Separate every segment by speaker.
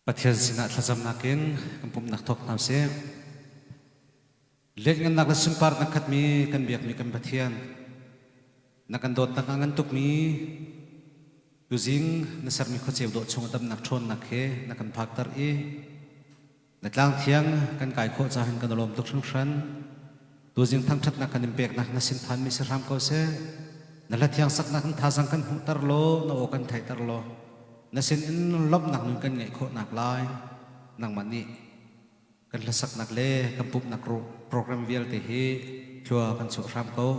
Speaker 1: Pathian sinah thlacamnak in kan pumhnak thawk hna usih. Lianngannak le sunparnak khatmi kan biakmi kan Pathian, na kan dawtnak a ngan tukmi tuzing na sermi khuaceu dawh chung a damnak ṭhawnnak he na kan phakter i na tlang thiang kan kai khawh cahin kan lawm tuk hringhran. Tuzing thangṭhatnak kan in peknak na sin phanmi si hram ko seh. Na hla thiang saknak in thazang kan hmuhter law, na aw kan theihter law, na sin in lawmhnak nun kan ngeih khawh naklai nangmah nih kan hlasaknak le kan pumhnak program vialte hi thlua kan chuah hram ko.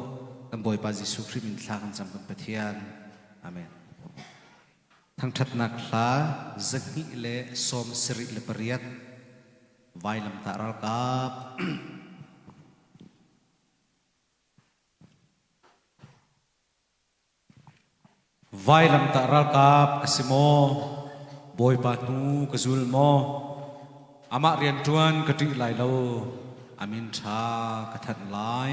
Speaker 1: Kan Bawipa Jesuh Khrih min thla kan cam kan Pathian. Amen. Thangṭhatnak hla 278 Vailamtah ralkap. Vailamtah ralkap ka si maw? Bawipa hnu ka zul maw? Amah rianṭuan ka ṭih lai lo, a min ṭha ka thanh lai.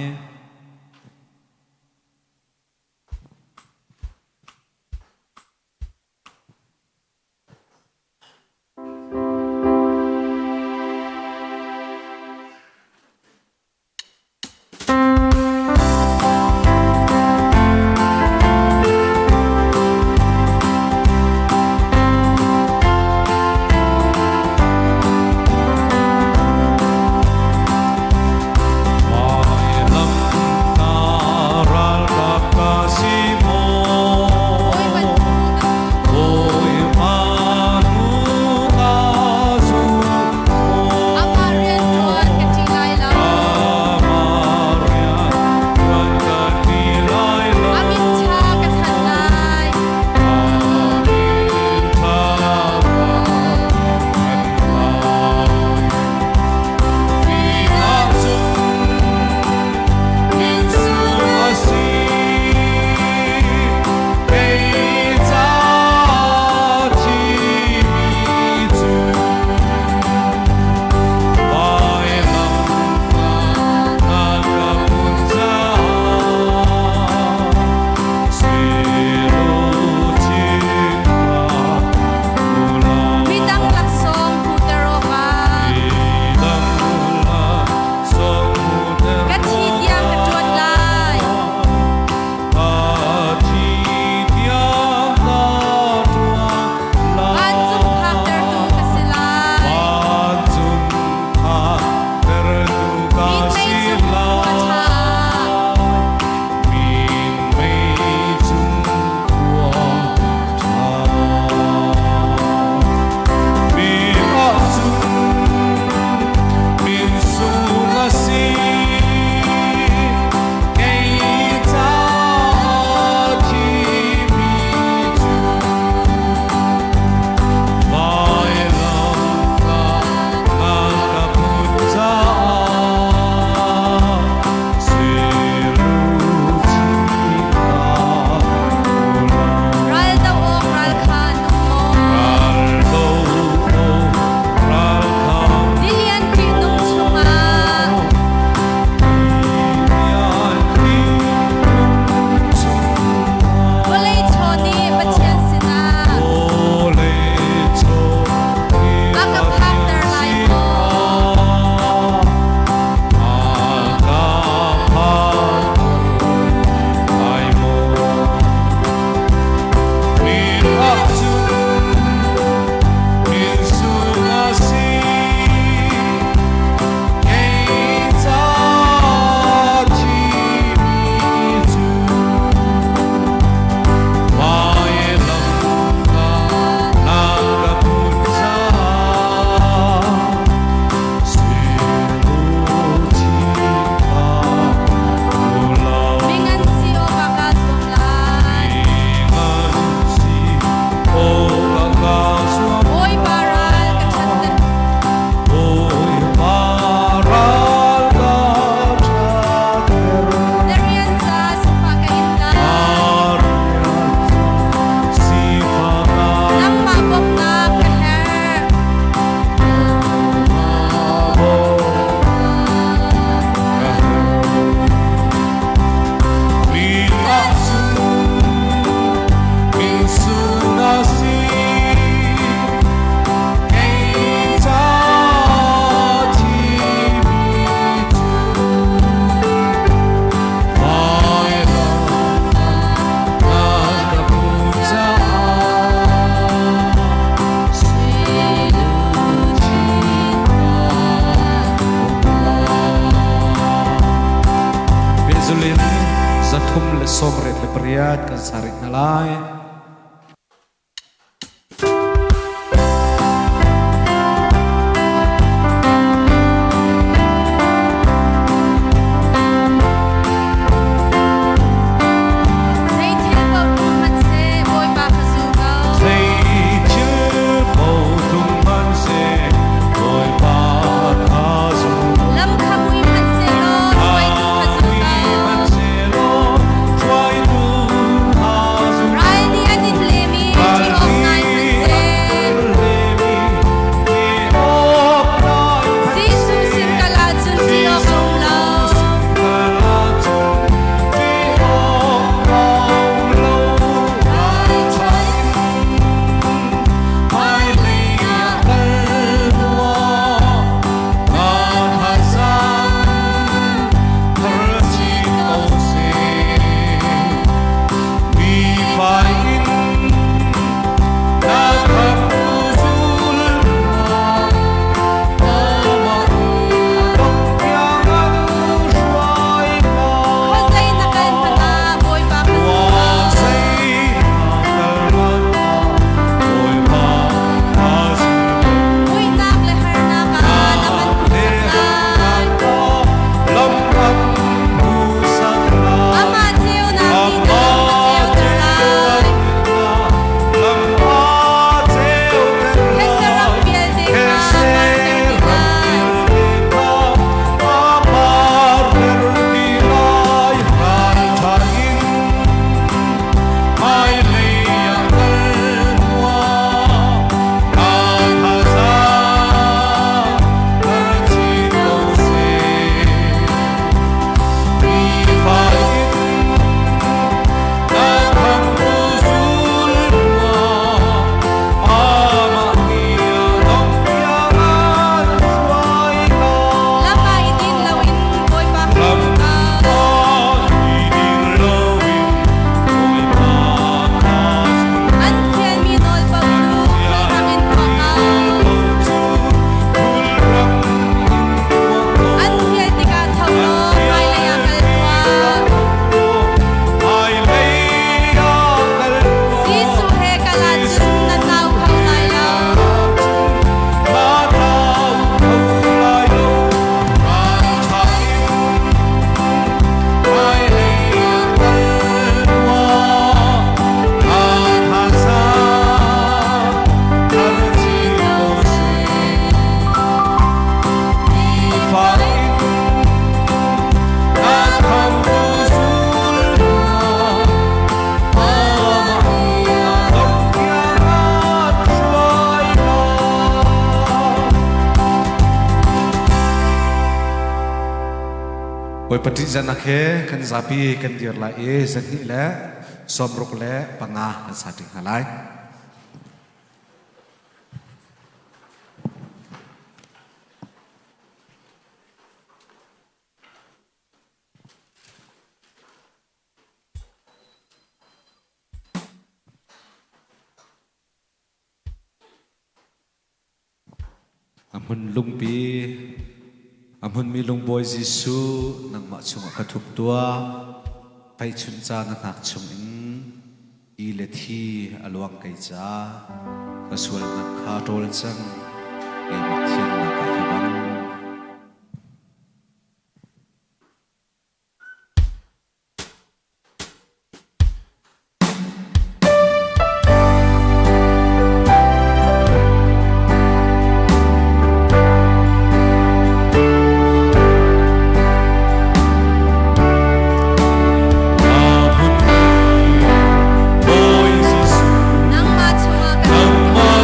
Speaker 1: 388 kan sa rih hna lai.
Speaker 2: Zei thil paoh tlung hmanhseh Bawipa kha zum ko.
Speaker 3: Zei thil paoh tlung hmanhseh Bawipa kha zum ko.
Speaker 2: Lam kha mui hmanhsehlaw hruaitu kha zum ko.
Speaker 3: Hmanhsehlaw hruaitu kha zum ko.
Speaker 2: Ral nih an in lem i ṭih awk ngai hmanhseh. Jesuh sin kal ahcun ṭih awk a um lo. Khuazei na kal hmanh ah Bawipa kha zum ko. Muihnak le harnak ah lam an hmuhsak lai. Amah ceunak nih na lam a ceuter lai. Thetse ram vialte kha a parter dih lai. Lam ah i din loin Bawipa kha zum ko. An fialmi nawl paoh cu khulrang in tuah ko. An fial tikah tho law hmailei ah kal tuah. Jesuh he kal ahcun na tlau kho lai lo.
Speaker 1: Bawipa ṭihzahnak he kan zapi kan dir lai i 265 kan sa ṭi hna lai. A hmun lungpi, a hmunmi lungbawi Jesuh, nangmah chungah ka thup tuah. Feichun ca na hnak chungin ti le thi a luang kei ca. Ka sualnak kha ṭawl cang, keimah thiannak ah hi bang.
Speaker 2: Nangmah chungah ka thup tuah.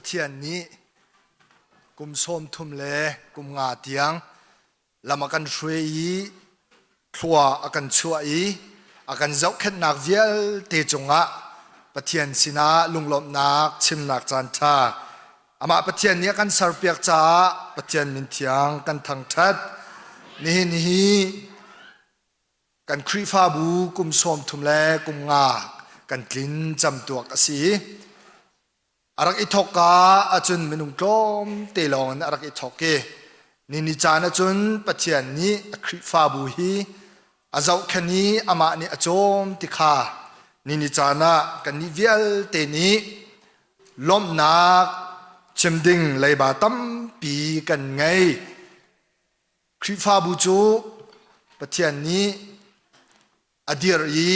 Speaker 4: Pathian nih kum 30 le kum nga tiang lam a kan hruai i thlua a kan chuah i a kan zohkhenhnak vialte cungah Pathian sinah lunglawmhnak chimnak caan ṭha amah Pathian nih a kan serpiak caah Pathian min thiang kan thangṭhat. Nihin hi kan Khrihfabu kum 30 le kum nga kan tlin camtuak a si. A rak i thawkka ahcun minung tlawmte lawng in a rak i thawk i nini caan ahcun Pathian nih a Khrihfabu hi a zohkhenh i amah nih a cawm ti kha nini caan ah kannih vialte nih lawmhnak chim ding leiba tampi kan ngei. Khrihfabu cu Pathian nih a dir i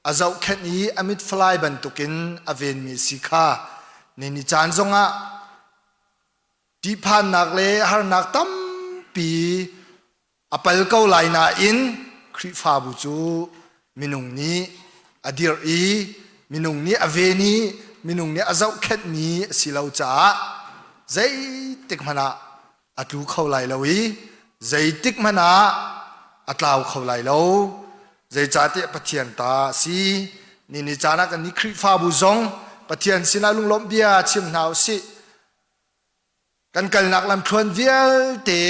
Speaker 4: a zohkhenh i a mitfalai bantukin a venmi si kha nini caan zongah ṭihphannak le harnak tampi a pal ko lai nain Khrihfabu cu minung nih a dirh i minung nih a ven i minung nih a zohkhenhmi a si lo caah zeitik hmanh ah a tlu kho lai lo i zeitik hmanh ah a tlau kho lai lo. Zeicahtiah Pathian ta a si. Ni ni caan ah kan nih Khrihfabu zong Pathian sinah lunglawmh bia chim hna u sih. Kan kalnak lamthluan vialte,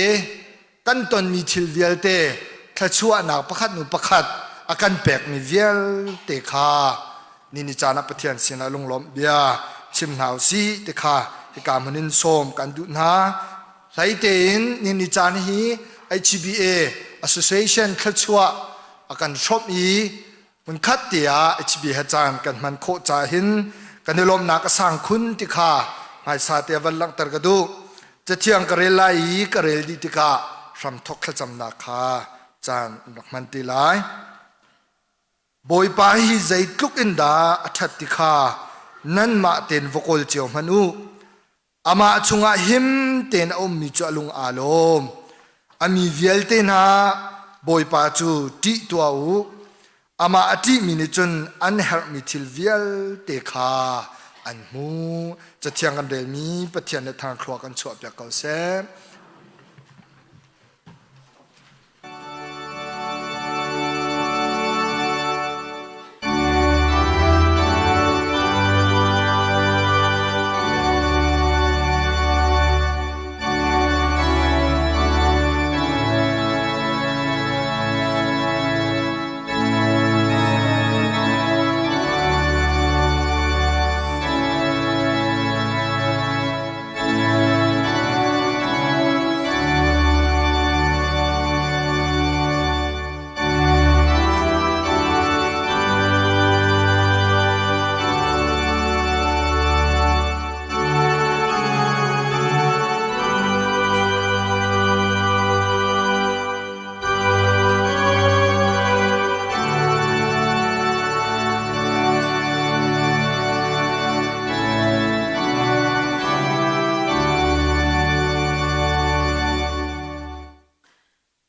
Speaker 4: kan tonmi thil vialte, thluachuahnak pakhat hnu pakhat a kan pekmi vialte kha ni ni caan ah Pathian sinah lunglawmh bia chim hna u sih ti kha hika hmun in sawm kan duh hna. Hlei tein ni ni caan hi HBA Association thluachuah a kan hrawmh i hmunkhat te ah HBA he caan kan hman khawh ca hin kan i lawmhnak a sang khun ti kha hmaisa te van langhter ka duh. Cathiang ka rel lai i ka rel dih tikah hramthok thlacamnak kha caan an rak hman ti lai. Bawipa hi zeitluk in dah a ṭhat ti kha nanmah tein va kawl cio hmanh u. Amah chungah him tein a ummi cu a lung aa lawm. A mi vialte hna Bawipa cu ṭih tuah u. Amah a ṭihmi nih cun an herhmi thil vialte kha an hmu. Cathiang kan relmi Pathian nih thangthlua kan chuahpiak ko seh.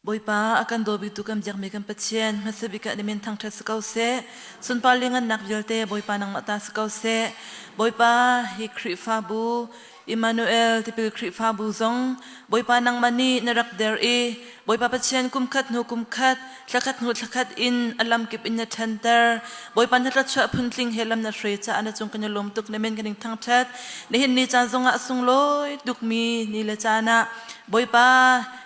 Speaker 5: Bawipa a kan dawbitu kan biakmi kan Pathian hmasa bik ah na min thangṭhat si ko seh. Sunpar le ngannak vialte Bawipa nangmah ta si ko seh. Bawipa hi Khrihfabu Immanuel tipil Khrihfabu zong Bawipa nangmah nih na rak der i Bawipa Pathian kumkhat hnu kumkhat thlakhat hnu thlakhat in a lamkip in na ṭhanter. Bawipa na thluachuah phuntling he lam na hruai caah na cung kan i lawm tuk na min kan in thangṭhat. Nihin ni caan zongah a sunglawi tukmi ni le caan ah Bawipa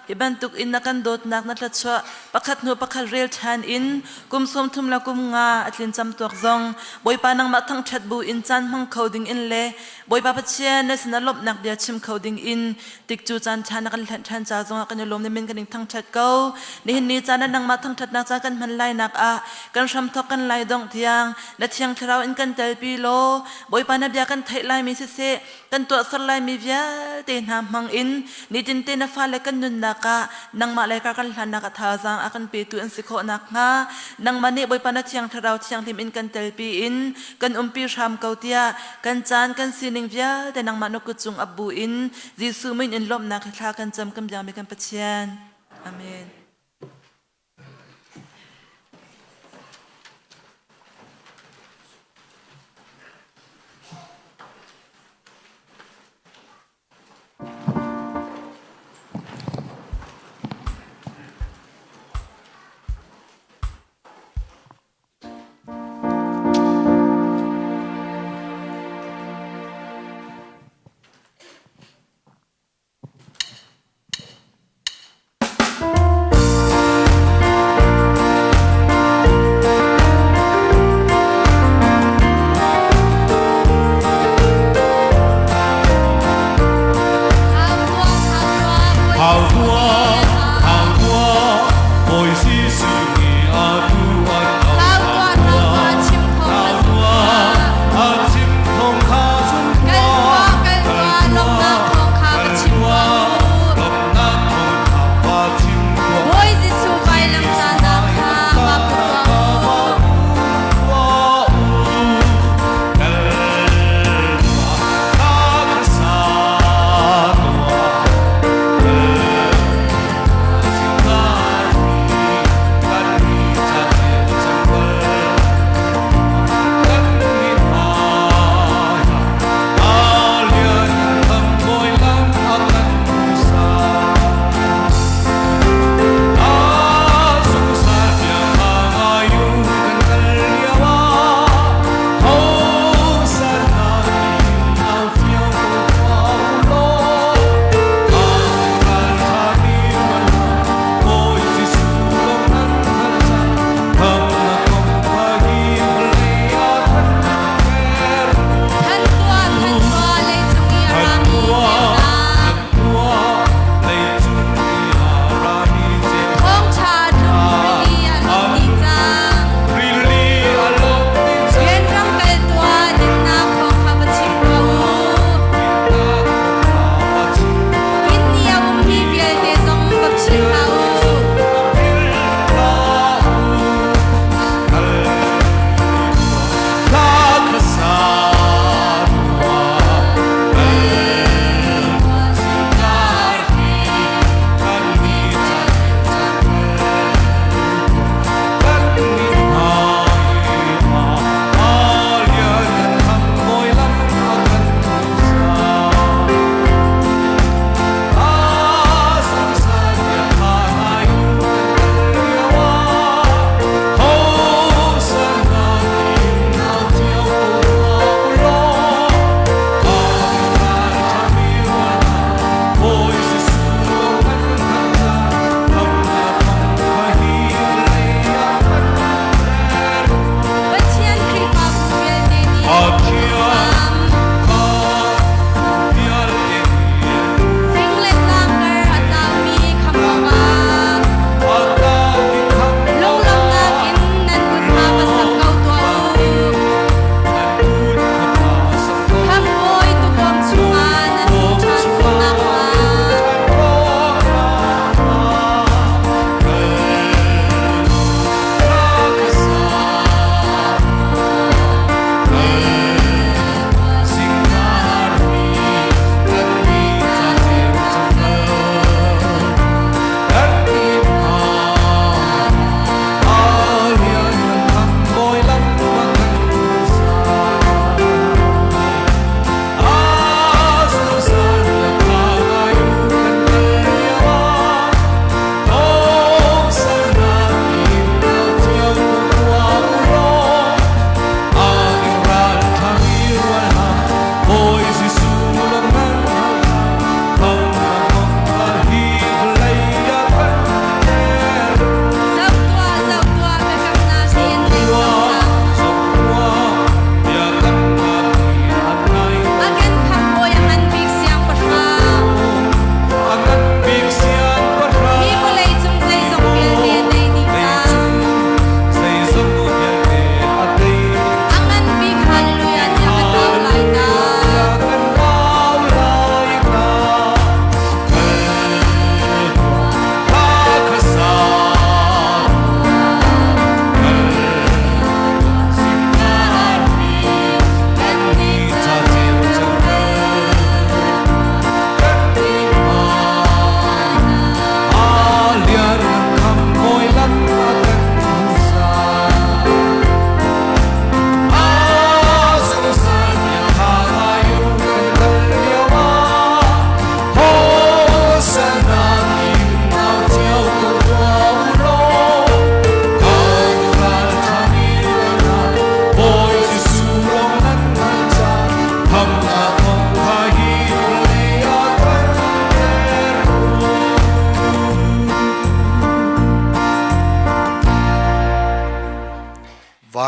Speaker 5: hi bantuk in na kan dawtnak na thluachuah pakhat hnu pakhat rel ṭhan in kum 30 le kum nga a tlin camtuak zong Bawipa nangmah thangṭhat bu in caan hmang kho ding in le Bawipa Pathian na sinah lawmhnak bia chim kho ding in tikcu caan ṭha na kan hlenh ṭhan ca zongah kan i lawm na min kan in thangṭhat ko. Nihin ni caan ah nangmah thangṭhatnak ca kan hman lainak ah kan hramthawk kan lai dongh tiang na Thiang Thlarau in kan telpi law Bawipa na bia kan theih laimi siseh kan tuahser laimi vialte hna hmang in nitinte na fale kan nunnak ah nangmah le kar kan hlannak ah thazaang a kan petu an si khawh nakhnga nangmah nih Bawipa na Thiang Thlarau thianghlim in kan telpi in kan umpi hram ko tiah kan caan kan sining vialte nangmah na kut cung ap bu in Jesuh min in lawmhnak he thla kan cam kan biakmi kan Pathian. Amen.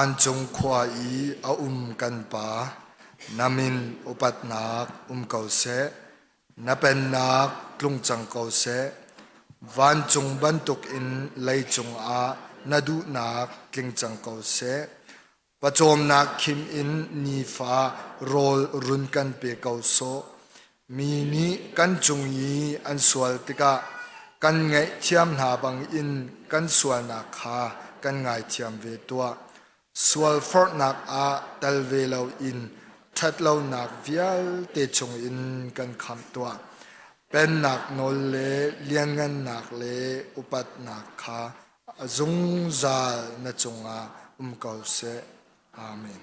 Speaker 4: Vancung khua i a um kan Pa, na min upatnak um ko seh. Na pennak tlung cang ko seh. Vancung bantukin leicung ah na duhnak tling cang ko seh. Pawcawmnak khim in nifa rawl run kan pe ko sawh. Mi nih kan cung i an sual tikah kan ngaihthiam hna bangin kan sualnak kha kan ngaithiam ve tuah. Sual forhnak ah tel ve loin ṭhatlonak vialte chungin kan khamh tuah. Pennak nawl le lianngannak le upatnak kha a zungzal na cungah um ko seh. Amen.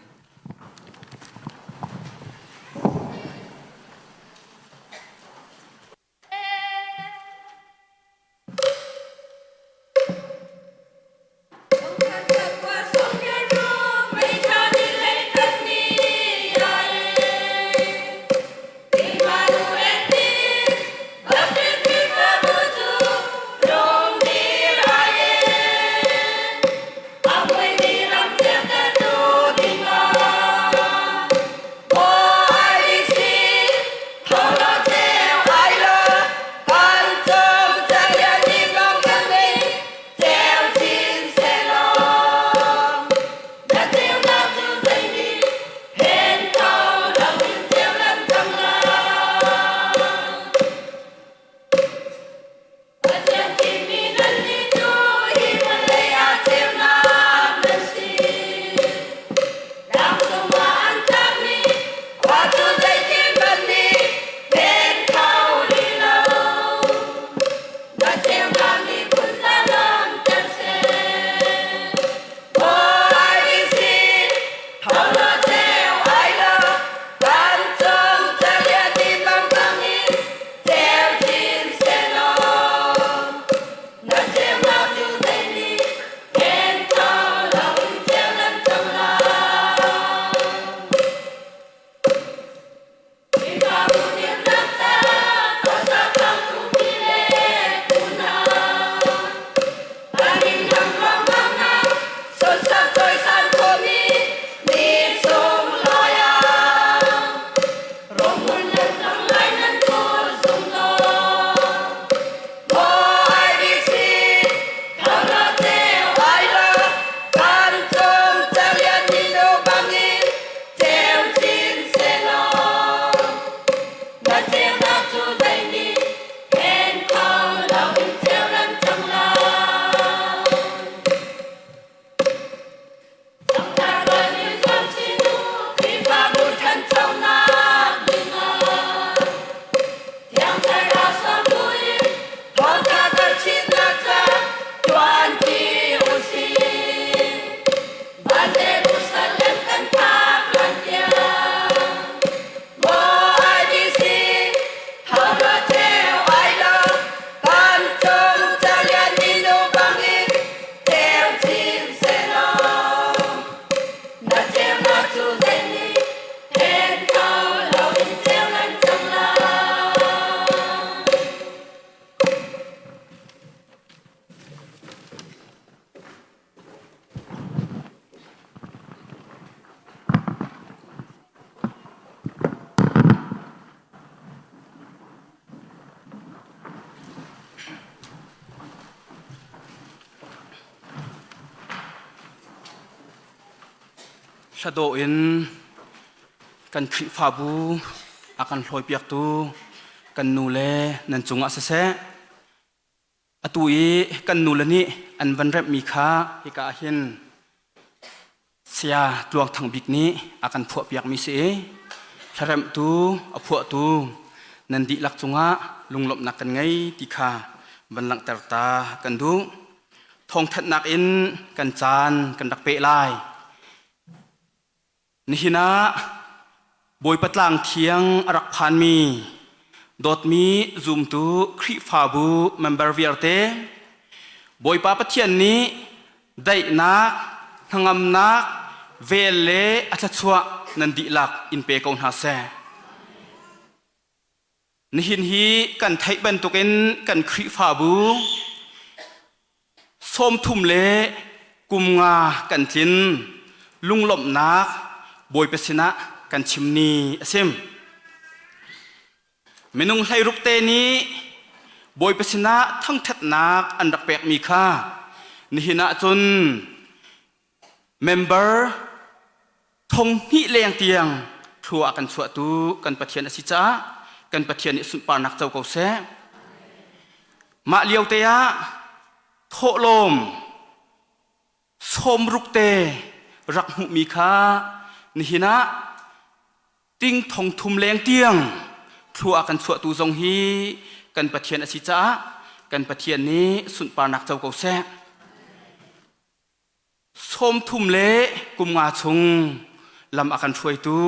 Speaker 6: Hladawh in kan Khrihfabu a kan hlawipiaktu kan nu le nan cungah siseh atu i kan nu le nih an van remhmi kha hika ah hin Saya Tluang Thang Bik nih a kan phuahpiakmi si i hlaremhtu a phuahtu nan dihlak cungah lunglawmhnak kan ngei ti kha van langhter ta kan duh. Thawngthanhnak in kan caan kan rak peh lai. Nihin ah Bawipa tlang thiang a rak phanmi dawtmi zumtu Khrihfabu member vialte Bawipa Pathian nih daihnak, hnangamnak, vel le a thluachuah nan dihlak in pe ko hna seh. Nihin hi kan theih bantukin kan Khrihfabu 30 le kum nga kan tlin. lunglawmhnak Bawipa sinah kan chim ni a si. Minung hleiruk te nih Bawipa sinah thangṭhatnak an rak pekmi kha nihin ah cun member thong hnih leng tiang thlua a kan chuahtu kan Pathian a si caah kan Pathian nih sunparnak co ko seh. Mah lio te ah thawhlawm sawmruk te rak hmuhmi kha nihin ah ting thong thum leng tiang thlua a kan chuahtu zong hi kan Pathian a si caah kan Pathian nih sunparnak co ko seh. 30 le kum nga chung lam a kan hruaitu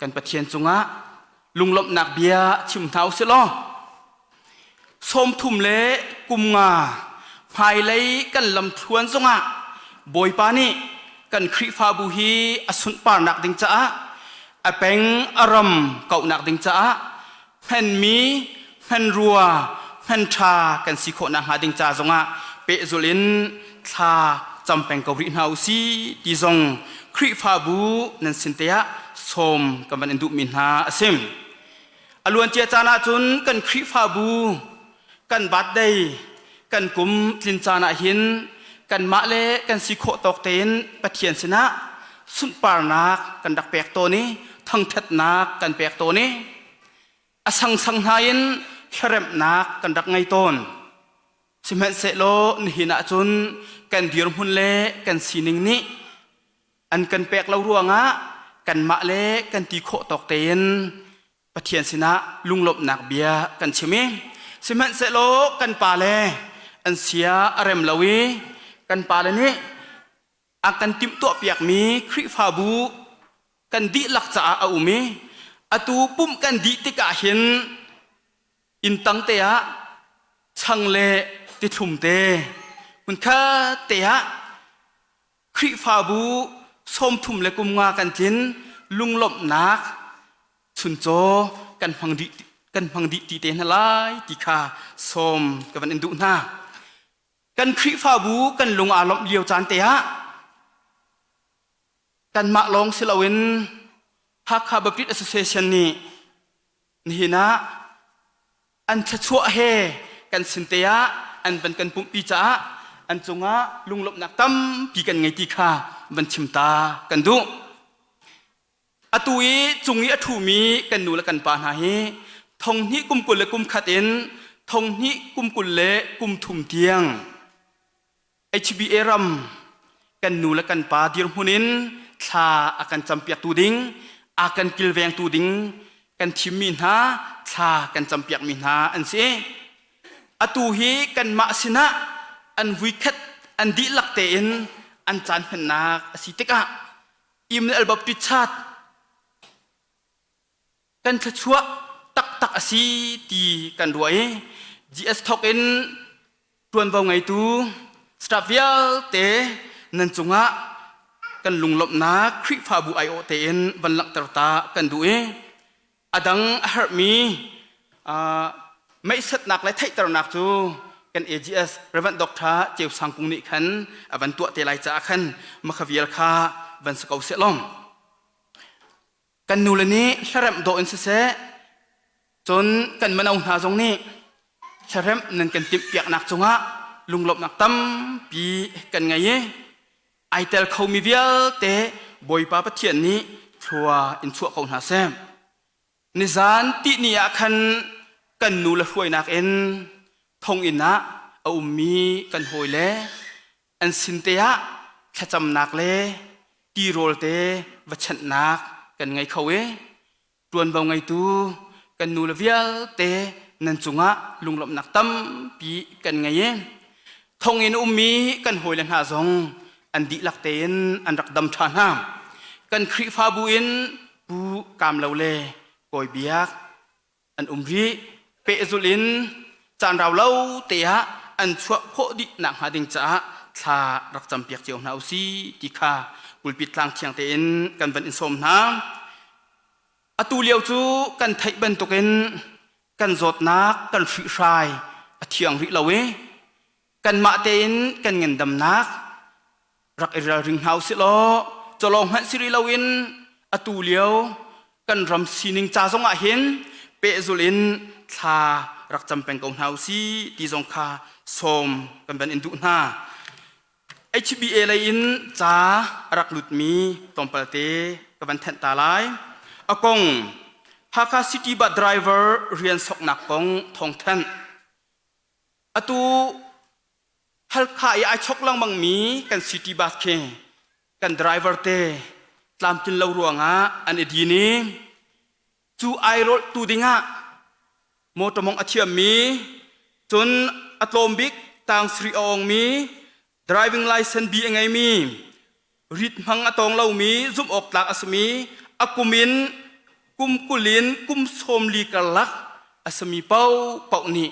Speaker 6: kan Pathian cungah lunglawmhnak bia chim hna usih law 30 le kum nga hmailei kan lamthluan zongah Bawipa nih kan Khrihfabu hi a sunparnak ding caah a peng a ram kauhnak ding caah hmanmi hmanrua hmanṭha kan si khawh nakhnga ding ca zongah pehzulh in thla cam peng ko rih hna u si ti zong Khrihfabu nan sin te ah sawm kan van in duhmi hna a si. A luancia caan ahcun kan Khrihfabu kan birthday kan kum tlin caan ah hin kanmah le kan si khawh tawk tein Pathian sinah sunparnak kan rak pek tawn i thangṭhatnak kan pek tawn i a sangsang hna in hlaremhnak kan rak ngei tawn. Sihmanhsehlaw nihin ah cun kan dirhmun le kan sining nih an kan pek lo ruangah kanmah le kan ti khawh tawk tein Pathian sinah lunglawmhnak bia kan chim i sihmanhsehlaw kan pale an sia a rem lo i kan pale nih a kan timhtuahpiakmi Khrihfabu kan dihlak caah a um i atu pumh kan dih tikah hin inn tang te ah chang le tithlum te hmunkhat te ah Khrihfabu 30 le kum nga kan tlin lunglawmhnak chuncaw kan hmang dih kan hmang dih ti te hna lai ti kha sawm ka van in duh hna. Kan Khrihfabu kan lung aa lawmh lio caan te ah kanmah lawng si loin Hakha Baptist Association nih nihin ah an thluachuah he kan sin te ah an van kan pumhpi caah an cungah lunglawmhnak tampi kan ngei ti kha van chim ta kan duh. Atu i cung i a ṭhumi kan nu le kan pa hna hi thong hnih kum 20 le kum khat in thong hnih kum 20 le kum thum tiang HBA ram kan nu le kan pa dirhmun in thla a kan campiaktu ding, a kan kilvengtu ding kan thimmi hna, thla kan campiakmi hna an si. Atu hi kanmah sinah an vuikhat an dihlak tein an caan hmannak a si tikah Immanuel Baptist Church kan thluachuah taktak a si ti kan ruah i GS thawk in ṭuanvo ngeitu staff vialte nan cungah kan lunglawmhnak Khrihfabu aiawh tein van langhter ta kan duh i a dang a herhmi meihsatnak le theihternak cu kan AGS Reverend Dr. Ceu Sang Kung nih khan a van tuah te lai caah khan makha vial kha van si ko seh lawng. Kan nule nih hlaremh dawh in siseh, cun kan mano hna zong nih hlaremh nan kan timhpiaknak cungah lunglawmhnak tampi kan ngei i ai tel khomi vialte Bawipa Pathian nih thlua in chuah ko hna seh. Nizan tihni ah khan kan nu le hruainak in thonginn ah a ummi kan hawile an sin te ah thlacamnak le tirawl te va chanhnak kan ngei kho i ṭuanvo ngeitu kan nu le vialte nan cungah lunglawmhnak tampi kan ngei i thonginn ummi kan hawile hna zong an dihlak tein an rak dam ṭha hna. Kan Khrihfabu in Pu Kaam Lo le Kawi Biak an um rih. Pehzulh in caan rau lo te ah an chuah khawh dih nakhnga ding caah thla rak campiak cio hna usih ti kha pulpit tlang thiang tein kan van in sawm hna. Atu lio cu kan theih bantukin kan zawtnak kan hrihhrai a thiang rih lo i kanmah tein kan ngandamnak rak i ralring hna usih law. Culawng hmanh si rih loin atu lio kan ram sining ca zong ah hin pehzulh in thla rak cam peng ko hna usih ti zong kha sawm kan van in duh hna. HBA lei in ca a rak lutmi tlawmpal te ka van thenh ta lai. A kong Hakha City Bus driver rian soknak kong thawngthanh. Atu Halkha i ai chok lengmangmi kan city bus khi kan driver te tlamtlin lo ruangah an i din i cu ai rawlh tu dingah motor mong a thiammi cun a tlawm bik tang sri a ongmi driving license B a ngeimi rit hmang a tawng lomi zumh awk tlak a simi a kum in kum 20 in kum 40 karlak a simi paohpaoh nih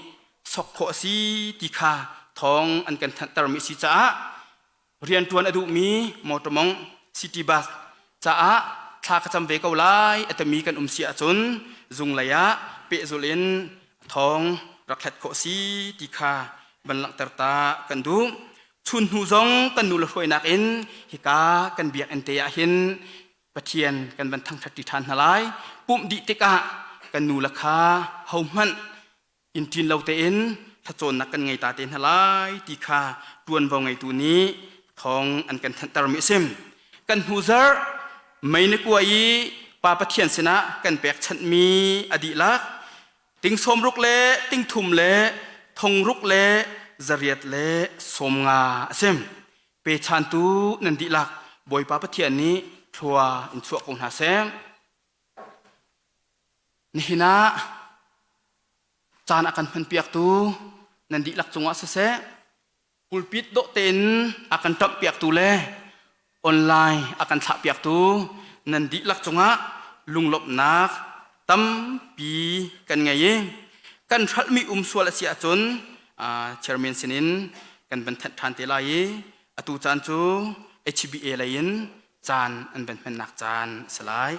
Speaker 6: sok khawh a si ti kha thawng an kan thanhtermi a si caah rianṭuan a duhmi motor mong city bus caah thla ka cam ve ko lai a timi kan um si ahcun zung lei ah pehzulh in thawng rak hlat khawh si ti kha van langhter ta kan duh. Chun hnu zong kan nu le hruainak in hika kan biakinn te ah hin Pathian kan van thangṭhat ṭi ṭhan hna lai. Pumh dih tikah kan nu le kha hohmanh inn ṭin lo tein thlacawnnak kan ngei ta te hna lai ti kha ṭuanvo ngeitu nih thawng an kan thanhtermi a si. Kan hnu zarh mei ni kua i Pa Pathian sinah kan pekchanhmi a dihlak ting sawmruk le ting thum le thongruk le zariat le 50 a si. Pechantu nan dihlak Bawipa Pathian nih thlua in chuah ko hna seh. Nihin ah caan a kan hmanpiaktu nan dihlak cungah siseh, pulpit dawh tein a kan ṭamhpiaktu le online a kan thlahpiaktu nan dihlak cungah lunglawmhnak tampi kan ngei i kan hralhmi um sual a si ahcun chairman sinin kan van thanh ṭhan te lai i atu caan cu HBA lei in caan an van hmannak caan a si lai.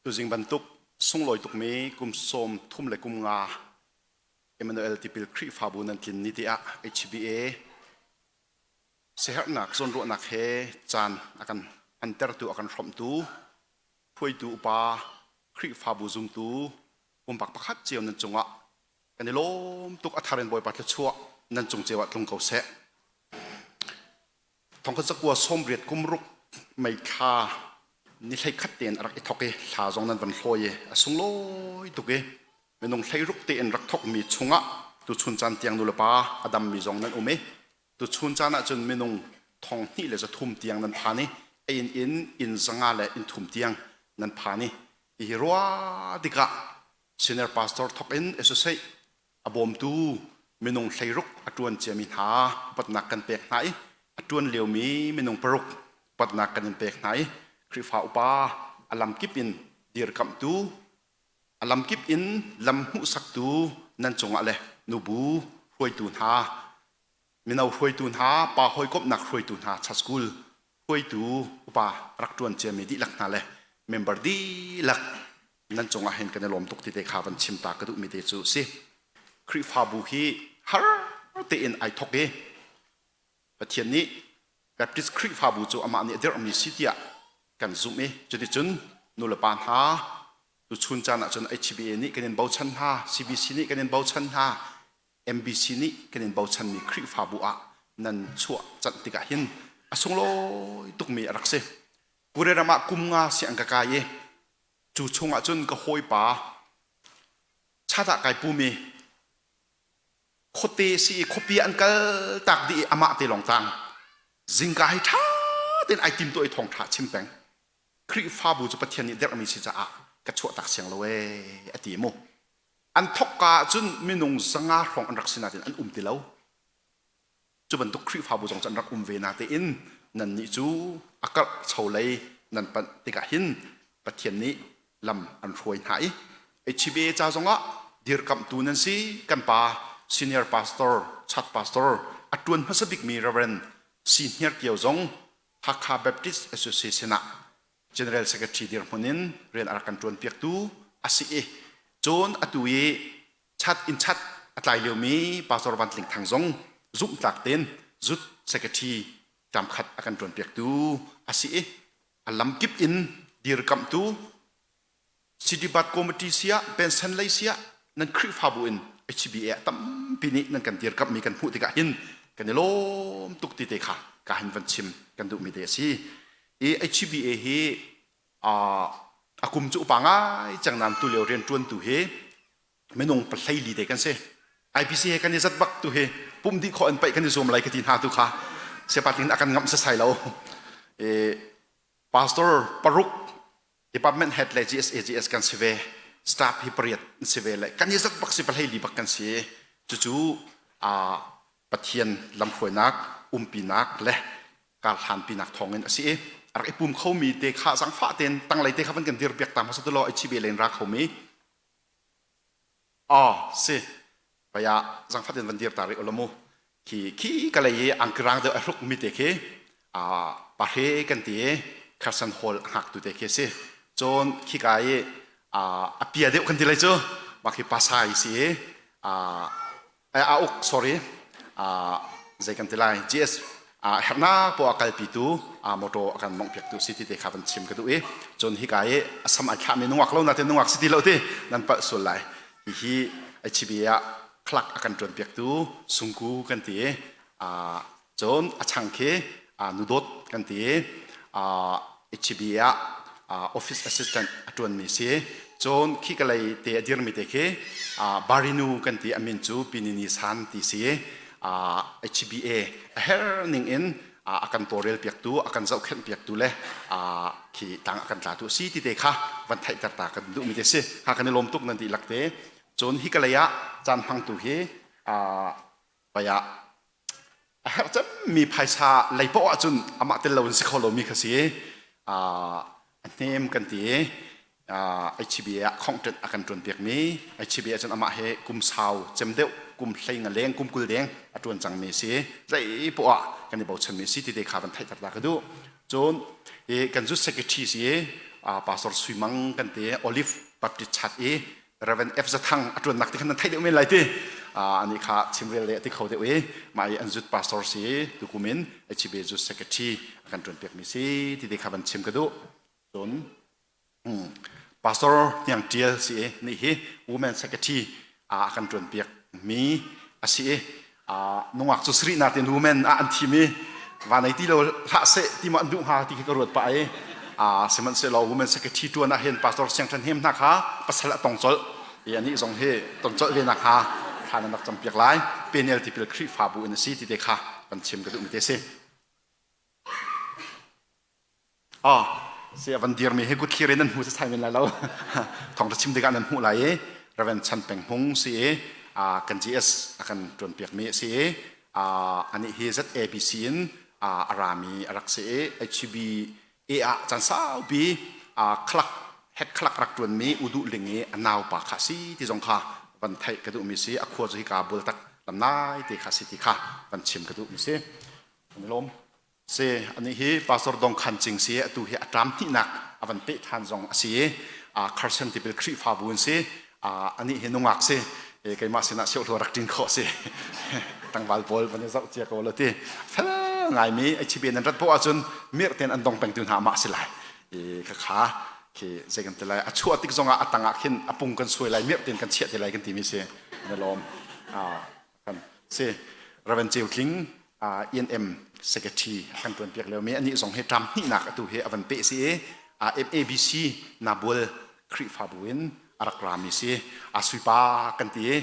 Speaker 7: Tuzing bantuk sunglawi tukmi kum 35 Emmanuel Tipil Khrihfabu nan tlin ni tiah HBA siaherhnak zawnruahnak he caan a kan hmantertu a kan hrawmhtu hruaitu upa Khrihfabu zumtu pumpak pakhat cio nan cungah kan i lawm tuk. A thar in Bawipa thluachuah nan cung cio ah tlung ko seh. Thongkhat 1986 May thla ni 11 tein a rak i thok i thla zong nan van hlawi i a sunglawi tuk i minung 16 tein rak thokmi chungah tuchun caan tiang nulepa a dammi zong nan um i tuchun caan ah cun minung 2300 tiang nan phan i a inn in inn 500 le inn thum tiang nan phan i hihi ruah tikah senior pastor thok in associate a bawmtu minung 16 a ṭuan ciami hna upatnak kan pek hna i a ṭuan liomi minung paruk upatnak kan in pek hna i Khrihfa upa a lamkip in dirkamhtu a lamkip in lam hmuhsaktu nan cungah le nubu hruaitu hna mino hruaitu hna pa hawikomhnak hruaitu hna church school hruaitu upa rak ṭuan ciami dihlak hna le member dihlak nan cungah hin kan i lawm tuk ti te kha van chim ta ka duhmi te cu si. Khrihfabu hi har tein ai thok i Pathian nih Baptist Khrihfabu cu amah nih a dirhmi si tiah kan zumh i cuticun nulepa hna tuchun caan ahcun HBA nih kan in bochan hna, CBC nih kan in bochan hna, MBC nih kan in bochanmi Khrihfabu ah nan chuah canh tikah hin a sunglawi tukmi a rak si. Korea ram ah kum nga siang ka kai i cu chungah cun ka hawipa chat ah kai pumi khuate si i khuapi an kal tak dih i amah te lawng tang zingka hi ṭha tein ai tim tuah i thawngṭha chim peng. Khrihfabu cu Pathian nih derhmi si caah ka chuahtak siang lo ee a ti mu. An thokka ahcun minung 500 hrawng an rak si nain an um ti lo. Cu bantuk Khrihfabu zong cu an rak um ve natein nannih cu a karh cholei nan panh tikah hin Pathian nih lam an hruai hna i HBA ca zongah dirkamhtu nan si. Kan pa senior pastor, chat pastor a ṭuan hmasa bikmi Reverend Senior Kio zong Hakha Baptist Association ah. General Secretary dirhmun in rian a rak kan ṭuan piaktu a si i cun atu i chat in chat a tlai liomi Pastor Van Tling Thang zong zumhtlak tein zut secretary ṭamkhat a kan ṭuan piaktu a si i a lamkip in dirkamhtu City Bat Committee siah pension lei siah nan Khrihfabu in HBA ah tampi nih nan kan dirkamhmi kan hmuh tikah hin kan i lawm tuk ti te kha ka hin van chim kan duhmi te a si. I HBA hi a kum cu upa ngai cang nain tu lio rianṭuantu hi minung pahlei li te kan si. IPC he kan i zat bak tu hi pum dih khawh in paih kan i zuam lai ka ti hna tu kha sepat in a kan ngamh sasai lo. I pastor paruk department head le GSAGS kan si ve staff hi pariat an si ve le kan i zat bak si pahlei li bak kan si cucu Pathian lamhruainak umpinak le karhlanpinak thawngin a si i a rak i pum khomi te kha zangfah tein tanglei te kha van kan dir piak ta hmasa tu law HB len ra khomi Aw si paya zangfat in van dir ta rih ulaw mu khi khi ka lei i angkirang deuh a hruk mi te khi a pahre kan ti i Carson Hall a hngaktu te khi si cun khi ka i a pia deuh kan ti lai cu mah khi pasai si i a uk sorry zei kan ti lai GS herhnak poah kalpitu motor a kan mongh piaktu si ti te kha van chim ka duh i cun hika i a sam ai thlahmi nungak lo na te nungak si ti lo ti nan palh sual lai hihi HBA ah clerk a kan tuan piaktu sungku kan ti i Cun a chang khi nudawt kan ti i HB ah office assistant a ṭuanmi si. Cun khi ka lei te a dirmi te khi Barinu kan ti a min cu Pinini San ti si. HBA a her ning in a kan tawlrel piaktu, a kan zohkhenh piaktu le khi tang a kan tlatu si ti te kha van theihter ta kan duhmi te si. Kha kan i lawm tuk nan dihlak te. Cun hi ka lei ah caan hmangtu hi paya a herh cemmi phaisa lei poah ahcun amah tel loin si kho lomi kha si a hnem kan ti HBA ah khongṭenh a kan ṭuan piakmi HBA cun amah he kum sau cem deuh kum hlei nga leng kum 20 deng a ṭuan cangmi si zei poah kan i bochanmi si ti te kha van theihter ta ka duh cun i kan zu secretary si pastor Sui Mang kan ti Olive Baptist Church i Reverend F Zathang a ṭuannak ti khan nan theih deuh men lai ti ani kha chimrel le a ti kho deuh i mah i an zut pastor si tukum in HB zut secretary a kan ṭuan piakmi si ti te kha van chim ka duh cun pastor Hniang Ṭial si i nih hi women secretary a kan ṭuan piak mi a si i nungak cu sarih natin women ah an thim i vanei ti lo hlah seh ti ma an duh hnga ti khi ka ruat pah i sihmanhsehlaw women secretary tuan ah hin pastor Siang Than Hem hna kha pasal a tong colh i anih zong hi ton colh ve nak hnga thla nan rak campiak lai Peniel tipil Khrihfabu in a si ti te kha kan chim ka duh mi te si. Ah, si a van dirmi hi kutthlir in nan hmu sasai men lai lo. Thawngṭha chim tikah nan hmuh lai i Reverend Chan Peng Hmung si i kan GS a kan ṭuanpiakmi a si i anih hi ZABC in a rami a rak si i HBA ah caan saupi clerk head clerk rak ṭuanmi U Duh Ling i a naupa kha si ti zong kha van theih ka duhmi si a khua cu hika Bualtak lamnai te kha si ti kha van chim ka duhmi si. Kan i lawm. Si anih hi Pastor Dong Khan Cing si atu hi a ṭam hnihnak a van peh ṭhan zong a si i Carson tipil Khrihfabu an si anih hi nungak si keimah sinah siohlo rak ṭin khawh si tlangval pawl van i zoh cia ko lo ti fel ngaimi HB nan rat poah ahcun mirh ten an dong pengtu hna amah si lai i khakha khi zei kan ti lai a chuah tik zongah a tangah khin a pung kan suai lai mirh ten kan chiah te lai kan timi si na lawm kan si Reverend Ceu Tling ENM secretary a kan tuan piak lio mi anih zong hi ṭam hnihnak atu hi a van peh si i MABC Nabual Khrihfabu in a rak rami si a suipa kan ti i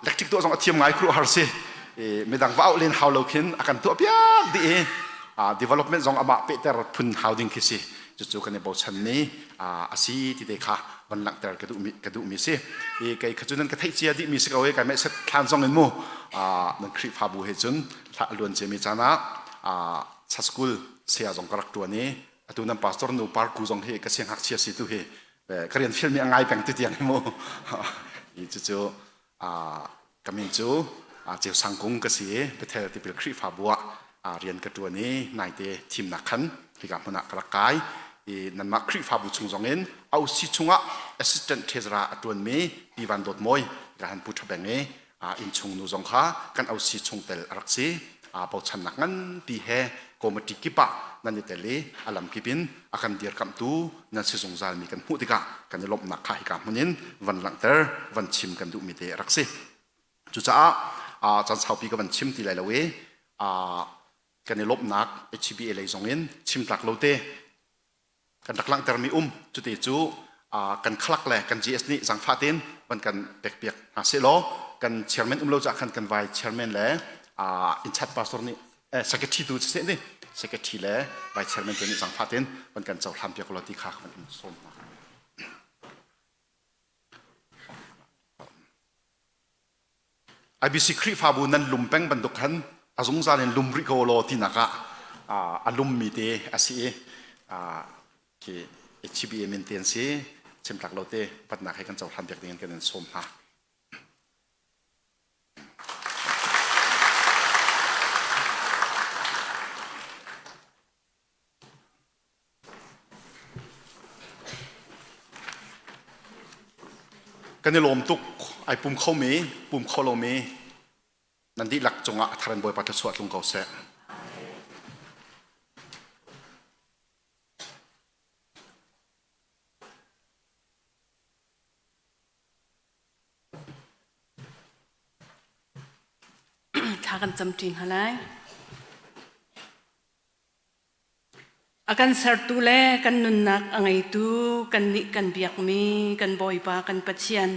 Speaker 7: electric tuah zong a thiam ngai khuruh har si midang va auh len hau lo khin a kan tuah piak dih i development zong amah pehter phun hau ding khi si cucu kan i bochan mi a si ti te kha van langhter ka duhmi ka duhmi si i kei kha cu nan ka theih cia dihmi si ko i kai meh set thlan zong in mu nan Khrihfabu he cun thla luan ciami caan ah cha school saya zong ka rak tuan i atu nan pastor nu parku zong hi ka siangngakchia si tu hi ka rian fialmi a ngai peng ti tiang hi mu i cucu Ka min cu Ceu Sang Kung ka si i Bethel tipil Khrihfabu ah rian ka ṭuan i naite thimnak khan hika hmun ah ka rak kai. I nanmah Khrihfabu chung zong in OC chungah assistant treasurer a ṭuanmi Pi Van Dawt Mawi ka han pu ṭha beng i innchung nu zong kha kan OC chungtel a rak si. Bochannak nganpi he committee kip ah nan i tel i a lam kip in a kan dirkamhtu nan si zungzalmi kan hmuh tikah kan i lawmhnak kha hika hmun in van langhter van chim kan duhmi te a rak si. Cucaah caan saupi ka van chim ti lai lo i kan i lawmhnak HBA lei zong in chim tlak lo te kan rak langhtermi um cute cu kan khalak le kan GS nih zangfah tein van kan pekpiak hna seh law kan chairman um lo cah khan kan vai chairman le in-charge pastor nih secretary tu siseh ni secretary le vice chairman tu nih zangfah tein van kan cohlan piak law ti kha kan in sawm hna. IBC Khrihfabu nan lum peng bantuk khan a zungzal in lum rih ko law tinak ah a lummi te a si i khi HBA min te an si chimtlak lo te patnak he kan cohlan piak ding in kan in sawm hna. Kan i lawm tuk. Ai pum khomi, pum kho lomi nan dihlak cungah a thar in Bawipa thluachuah tlung ko seh.
Speaker 8: Thla kan camṭi hna lai. A kan sertu le kan nunnak a ngeitu kannih kan biakmi kan Bawipa kan Pathian.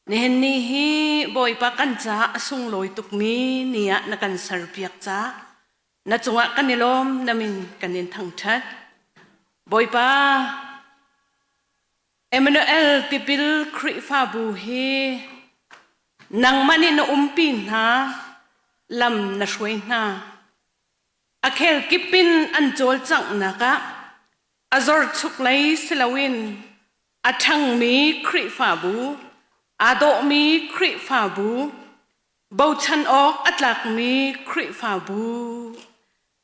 Speaker 8: Nihin ni hi Bawipa kan caah a sunglawi tukmi ni ah na kan serpiak caah na cungah kan i lawm na min kan in thangṭhat. Bawipa Emmanuel tipil Khrihfabu hi nangmah nih na umpi hna lam na hruai hna. A khel kip in an cawlcanghnak ah a zorchuk lei si loin a ṭhangmi Khrihfabu, aa dawhmi Khrihfabu, bochan awk a tlakmi Khrihfabu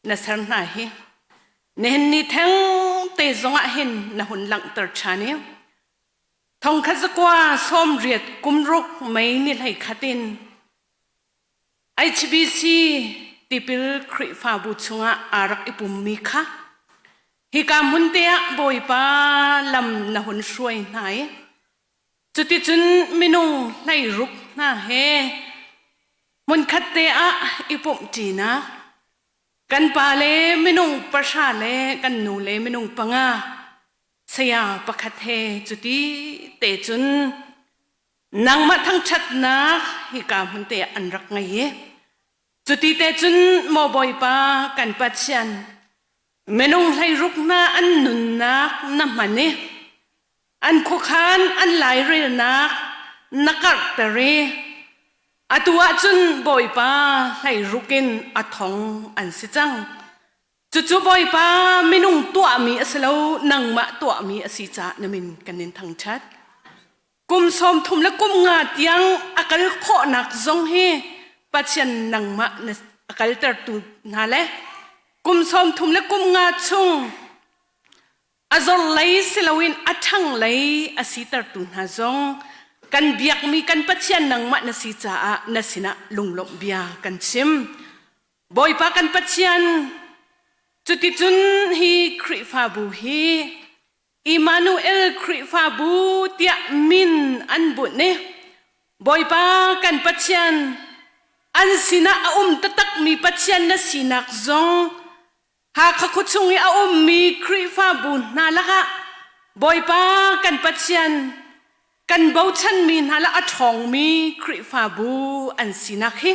Speaker 8: na ser hna hi nihin ni theng te zongah hin na hun langhter ṭhan i thongkhat zakua 80 kum ruk mei ni hlei khat in HBC tipil Khrihfabu chungah aa rak i pummi kha hika hmun te ah Bawipa lam na hun hruai hna i cuticun minung hleiruk hna he hmunkhat te ah i pumhṭinak kan pa le minung pahra le kan nu le minung panga saya pakhat he cuti te cun Nangmah thangṭhatnak hika hmun te ah an rak ngei i cuti te cun maw Bawipa kan Pathian minung hleiruk hna an nunnak na hman i an khuakhan an lairelnak na karhter i atu ah cun Bawipa hleiruk in a thong an si cang. Cucu Bawipa minung tuahmi a si lo nangmah tuahmi a si caah na min kan in thangṭhat. Kum 30 le kum nga tiang a kal khawhnak zong hi Pathian nangmah na a kaltertu hna le kum 30 le kum nga chung a zor lei si loin a ṭhang lei a sitertu hna zong kan biakmi kan Pathian nangmah na si caah na sinah lunglawmh bia kan chim. Bawipa kan Pathian cuticun hi Khrihfabu hi Immanuel Khrihfabu tiah min an bunh i Bawipa kan Pathian an sinah a um taktakmi Pathian na sinak zong Hakha khuachung i a ummi Khrihfabu hna lakah Bawipa kan Pathian kan bochanmi hna le a ṭhawngmi Khrihfabu an sinak hi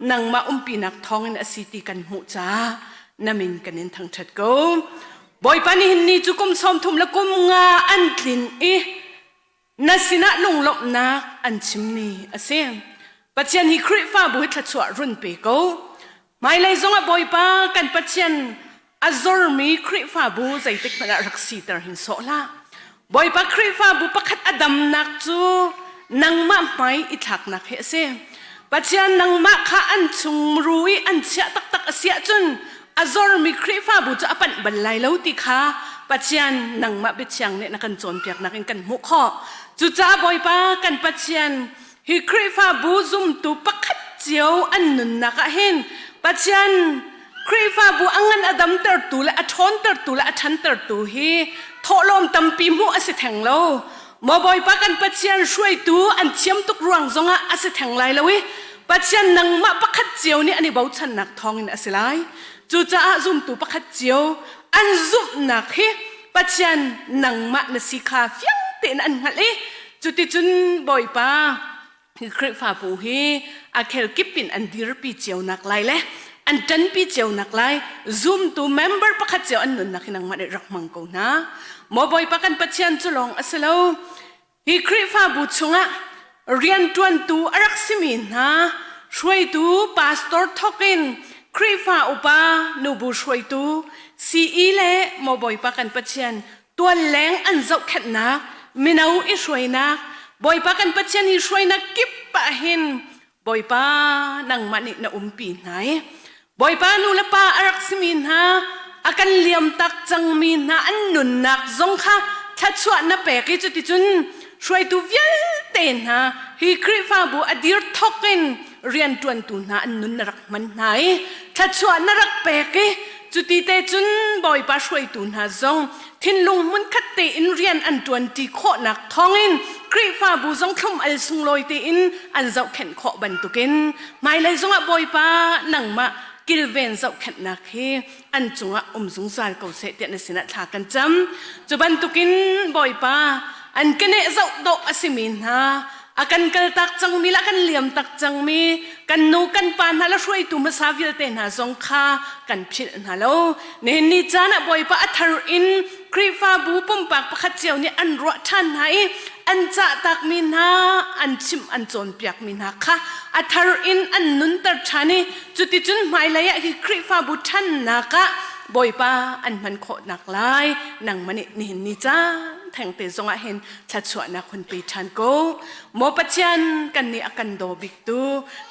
Speaker 8: nangmah umpinak thawngin a si ti kan hmuh caah na min kan in thangṭhat ko. Bawipa nihin ni cu kum 30 le kum nga an tlin i na sinah lunglawmhnak an chimmi a si. Pathian hi Khrihfabu hi thluachuah run pe ko. Hmailei zongah Bawipa kan Pathian a zormi Khrihfabu zeitik hmanh ah rak siter hin sawh hlah. Bawipa Khrihfabu pakhat a damnak cu nangmah hmai i thlaknak hi a si. Pathian nangmah kha an chung muru i an chiah taktak a si ahcun a zormi Khrihfabu cu a panh bal lai lo ti kha. Pathian nangmah biathiang nih na kan cawnpiaknak in kan hmuh khawh. Cucaah Bawipa kan Pathian hi Khrihfabu zumtu pakhat cio an nunnak ah hin Pathian Khrihfabu a ngan a damtertu le a ṭhawntertu le a ṭhantertu hi thawhlawm tampi hmuh a si theng lo. Maw Bawipa kan Pathian hruaitu an thiam tuk ruang zongah a si theng lai lo i Pathian nangmah pakhat cio nih an i bochannak thawngin a si lai. Cucaah zumtu pakhat cio an zumhnak hi Pathian nangmah na si kha fiang tein an hngalh i cuticun Bawipa hi Khrihfabu hi a khel kip in an dirpi cio nak lai le an ṭanpi cio nak lai zumtu member pakhat cio an nunnak hi nangmah nih rak hmang ko hna. Maw Bawipa kan Pathian cu lawng a si lo. Hi Khrihfabu chungah rianṭuantu a rak simi hna hruaitu pastor thawk in Khrihfa upa nubu hruaitu CE le maw Bawipa kan Pathian tualleng an zohkhenhnak mino i hruainak Bawipa kan Pathian hi hruainak kip ah hin Bawipa nangmah nih na umpi hna i Bawipa nu le pa a rak simi hna a kan liam tak cangmi hna an nunnak zong kha thluachuah na pek i cuticun hruaitu vialte hna hi Khrihfabu a dir thawk in rianṭuantu hna an nun na rak hman hna i thluachuah na rak pek i cuti te cun Bawipa hruaitu hna zong thinlung hmunkhat tein rian an ṭuanṭi khawhnak thawngin Khrihfabu zong thlum al sunglawi tein an zohkhenh khawh bantukin hmailei zongah Bawipa nangmah kilven zohkhenhnak hi an cungah um zungzal ko seh tiah na sinah thla kan cam. Cu bantukin Bawipa an keneh zoh dawh a simi hna a kan kaltak cangmi le a kan liam tak cangmi kan nu kan pa hna le hruaitu hmasa vialte hna zong kha kan philh hna lo. Nihin ni caan ah Bawipa a thar in Khrihfabu pumpak pakhat cio nih an ruah ṭhan hna i an cahtakmi hna an chimh an cawnpiakmi hna kha a thar in an nunter ṭhan i cuticun hmailei ah hi Khrihfabu ṭhannak ah Bawipa an hman khawhnak lai nangmah nih nihin ni caan thengte zongah hin thluachuahnak hun pe ṭhan ko. Maw Pathian kan nih a kan daw biktu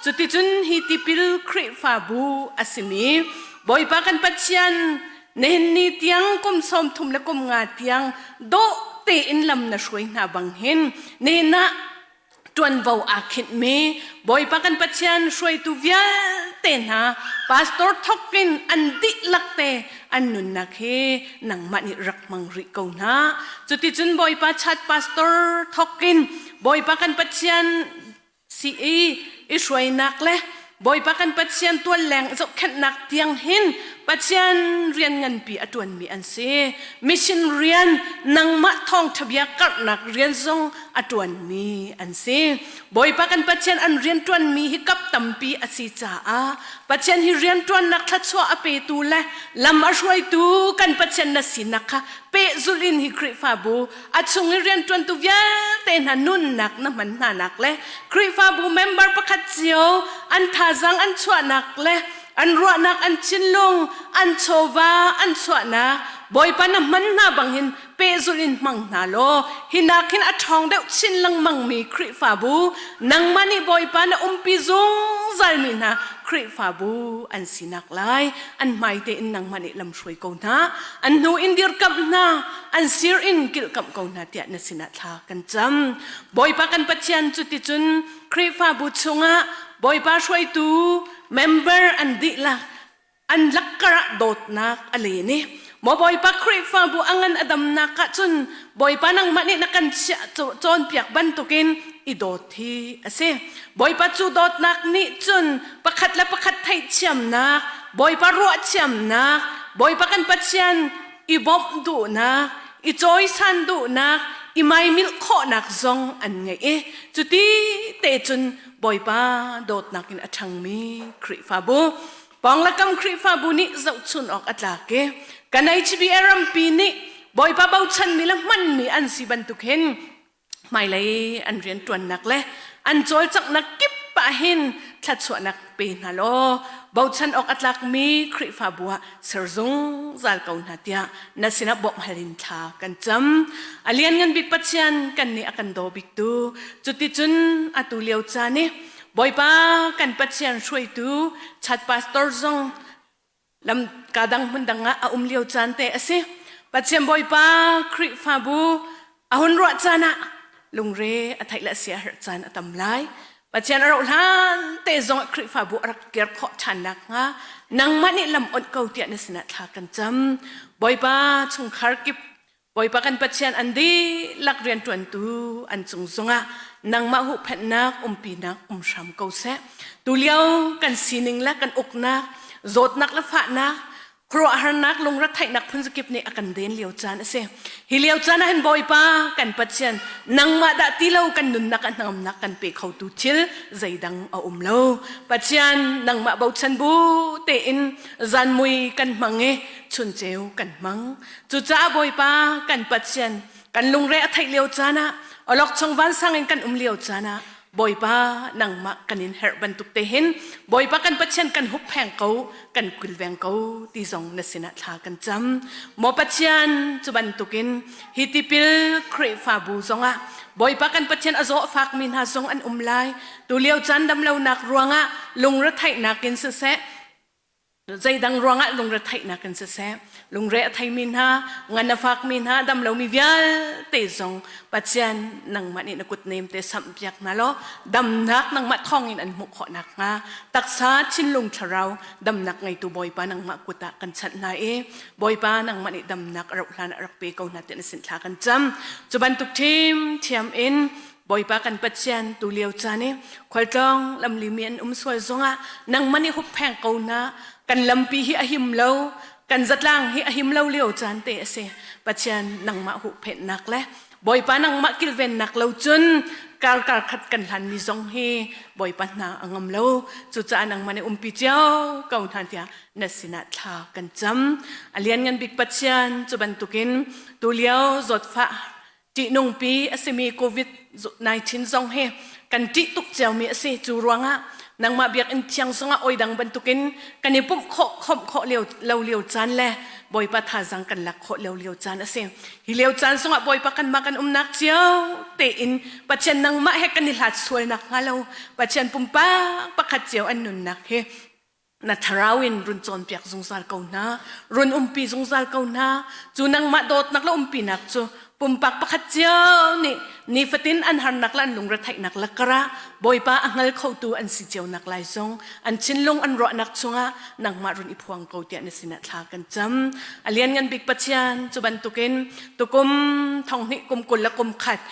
Speaker 8: cuticun hi tipil Khrihfabu a simi Bawipa kan Pathian nihin ni tiang kum 30 le kum nga tiang dawh tein lam na hruai hna bang hin nihin ah ṭuanvo aa khinhmi Bawipa kan Pathian hruaitu vialte hna pastor thawk in an dihlak te an nunnak hi nangmah nih rak hmang rih ko hna. Cuticun Bawipa chat pastor thawk in Bawipa kan Pathian si i i hruainak le Bawipa kan Pathian tualleng zohkhenhnak tiang hin Pathian rian nganpi a ṭuanmi an si. Mission rian nangmah thawngṭha bia karhnak rian zong a ṭuanmi an si. Bawipa kan Pathian an rian ṭuanmi hi kap tampi a si caah Pathian hi rian ṭuannak thluachuah a petu le lam a hruaitu kan Pathian na sinak kha pehzulh in hi Khrihfabu a chung i rianṭuantu vialte hna nunnak na hman hnanak le Khrihfabu member pakhat cio an thazaang an chuahnak le an ruahnak an thinlung an chawva an chuahnak Bawipa na hman hna bang hin pehzulh in hmang hna law hi nak hin a ṭhawng deuh chin lengmang mi Khrihfabu nangmah nih Bawipa na umpi zungzal mi hna Khrihfabu an sinak lai an hmai tein nangmah nih lamhruai ko hna an hnu in dirkamh hna an sir in kilhkamh ko hna tiah na sinah thla kan cam Bawipa kan Pathian cuticun Khrihfabu chungah Bawipa hruaitu member an dihlak an lakkar ah dawtnak a len i maw Bawipa Khrihfabu a ngan a damnak ah cun Bawipa nangmah nih na kan chiah cawnpiak bantukin i dawt hi a si. Bawipa cu dawtnak nih cun pakhat le pakhat theihthiamnak, Bawipa ruahthiamnak, Bawipa kan Pathian i bawmh duhnak, i cawisan duhnak, i maimilh khawhnak zong an ngeih i cuti te cun Bawipa dawtnak in a ṭhangmi Khrihfabu Pawng Khrihfabu nih zohchun awk a tlak i kan HBA rampi nih Bawipa bochanmi le hmanmi an si bantuk hin hmailei an rianṭuannak le an cawlcanghnak kip ah hin thluachuahnak pe hna law bochan awk a tlakmi Khrihfabu ah ser zungzal ko hna tiah na sinah bawmh hal in thla kan cam. A lianngan bik Pathian kan nih a kan daw biktu cuticun atu lio caan i Bawipa kan Pathian hruaitu chat pastor zong lam ka dang hmun dang ah a um lio caan te a si. Pathian Bawipa Khrihfabu a hun ruah caan ah lungre a theih le a sia herh caan a tam lai. Pathian a rauh hlan te zong ah Khrihfabu a rak kir khawh ṭhan nakhnga nangmah nih lam onh ko tiah na sinah thla kan cam. Bawipa chungkhar kip Bawipa kan Pathian an dihlak rianṭuantu an cung zongah nangmah huhphenhnak umpinak um hram ko seh. Tulio kan sining le kan uknak, zawtnak le fahnak, khuaruahharnak lungretheihnak phunzakip nih a kan den lio caan a si. Hi lio caan ah hin Bawipa kan Pathian nangmah dah ti lo kan nunnak ah hnangamnak kan pe khotu thil zeidang a um lo. Pathian nangmah bochan bu tein zanmui kan hmang i chunceu kan hmang. Cucaah Bawipa kan Pathian kan lungre a theih lio caan ah awlokchong vansang in kan um lio caan ah Bawipa nangmah kan in herh bantuk te hin Bawipa kan Pathian kan huppheng ko kan kilveng ko ti zong na sinah thla kan cam. Maw Pathian cu bantukin hi tipil Khrihfabu zongah Bawipa kan Pathian a zaw fakmi hna zong an um lai. Tu lio caan damlonak ruangah lungretheihnak in siseh zeidang ruangah lungretheihnak in siseh lungre a theimi hna ngan a fakmi hna dam lomi vialte zong Pathian nangmah nih na kut nem te samh piak hna law damnak nangmah thawngin an hmuh khawh nakhnga taksa thinlung thlarau damnak ngeitu Bawipa nangmah kut ah kan chanh hna i Bawipa nangmah nih damnak a rauh hlan ah rak pe ko hna tiah na sin thla kan cam cu bantuk ṭhim thiam in Bawipa kan Pathian tu lio caan i khualtlawng lamli mi an um sual zongah nangmah nih huppheng ko hna kan lampi hi a him lo kan zatlang hi a him lo lio caan te a si Pathian nangmah huhphenhnak le Bawipa nangmah kilvennak lo cun kar kar khat kan hlan mi zong hi Bawipa hna a ngam lo cucaah nangmah nih umpi cio ko hna tiah na sinah thla kan cam a lianngan bik Pathian cu bantukin tu lio zawtfah ṭihnungpi a simi COVID-19 zong hi kan ṭih tuk ciomi a si. Cu ruangah nangmah biakinn thiang zongah oi dang bantukin kan i pumh khawh khawmh khawh lio lo lio caan le Bawipa thazaang kan lak khawh lio lio caan a si. Hi lio caan zongah Bawipa kanmah kan umnak cio tein Pathian nangmah he kan i hlat sualnak hnga lo Pathian pumpak pakhat cio an nunnak hi na thlarau in run cawnpiak zungzal ko hna run umpi zungzal ko hna cu nangmah dawtnak le umpinak cu pumpak pakhat cio nih nifatin an harnak le an lungretheihnak lakar ah Bawipa a hngal khotu an si cio nak lai zong an thinlung an ruahnak chungah nangmah run i phuang ko tiah na sinah thla kan cam a lianngan bik Pathian cu bantukin tukum thonghnih kum 20 le kum khat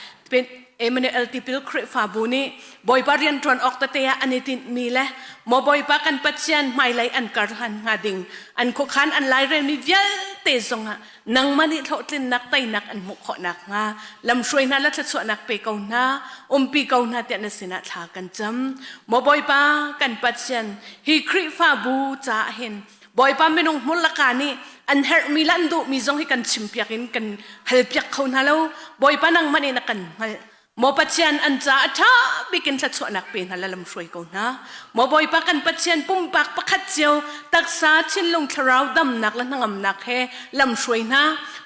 Speaker 8: Emmanuel Tipil Khrihfabu nih Bawipa rianṭuan awk tete ah an i tinhmi le maw Bawipa kan Pathian hmailei an kar hlan hnga ding an khuakhan an lairelmi vialte zongah nangmah nih hlawhtlinnak teinak an hmuh khawh nakhnga lamhruai hna le thluachuahnak pe ko hna umpi ko hna tiah na sinah thla kan cam maw Bawipa kan Pathian hi Khrihfabu caah hin Bawipa minung hmur laka nih an herhmi le an duhmi zong hi kan chimpiak in kan halpiak kho hna lo. Bawipa nangmah nih na kan hngalh. Maw Pathian an ca a ṭha bik in thluachuahnak pe hna la lam hruai ko hna. Maw Bawipa kan Pathian pumpak pakhat cio taksa thinlung thlarau damnak le hnangamnak he lam hruai hna.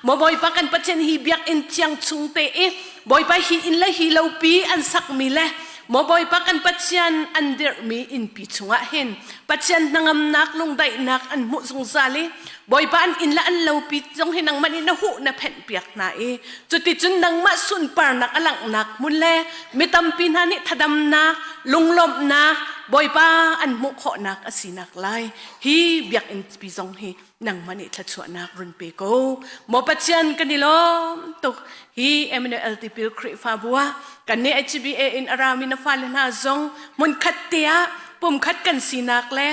Speaker 8: Maw Bawipa kan Pathian hi biakinn thiang chung te i Bawipa hi inn le hi lopi an sakmi le Maw Bawipa kan Pathian an dirhmi innpi chungah hin Pathian hnangamnak lungdaihnak an hmuh zungzal i Bawipa an inn le an lopi zong hi nangmah nih na huh na phenh piak hna i cuticun nangmah sunparnak a langhnak hmun le mi tampi hna nih thadamnak lunglawmhnak Bawipa an hmuh khawhnak a sinak lai hi biakinn pi zong hi nangmah nih thluachuahnak run pe ko maw Pathian kan i lawm tuk hi Emmanuel Tipil Khrihfabu ah kan nih HBA in a rami na fale hna zong hmunkhat te ah pumkhat kan sinak le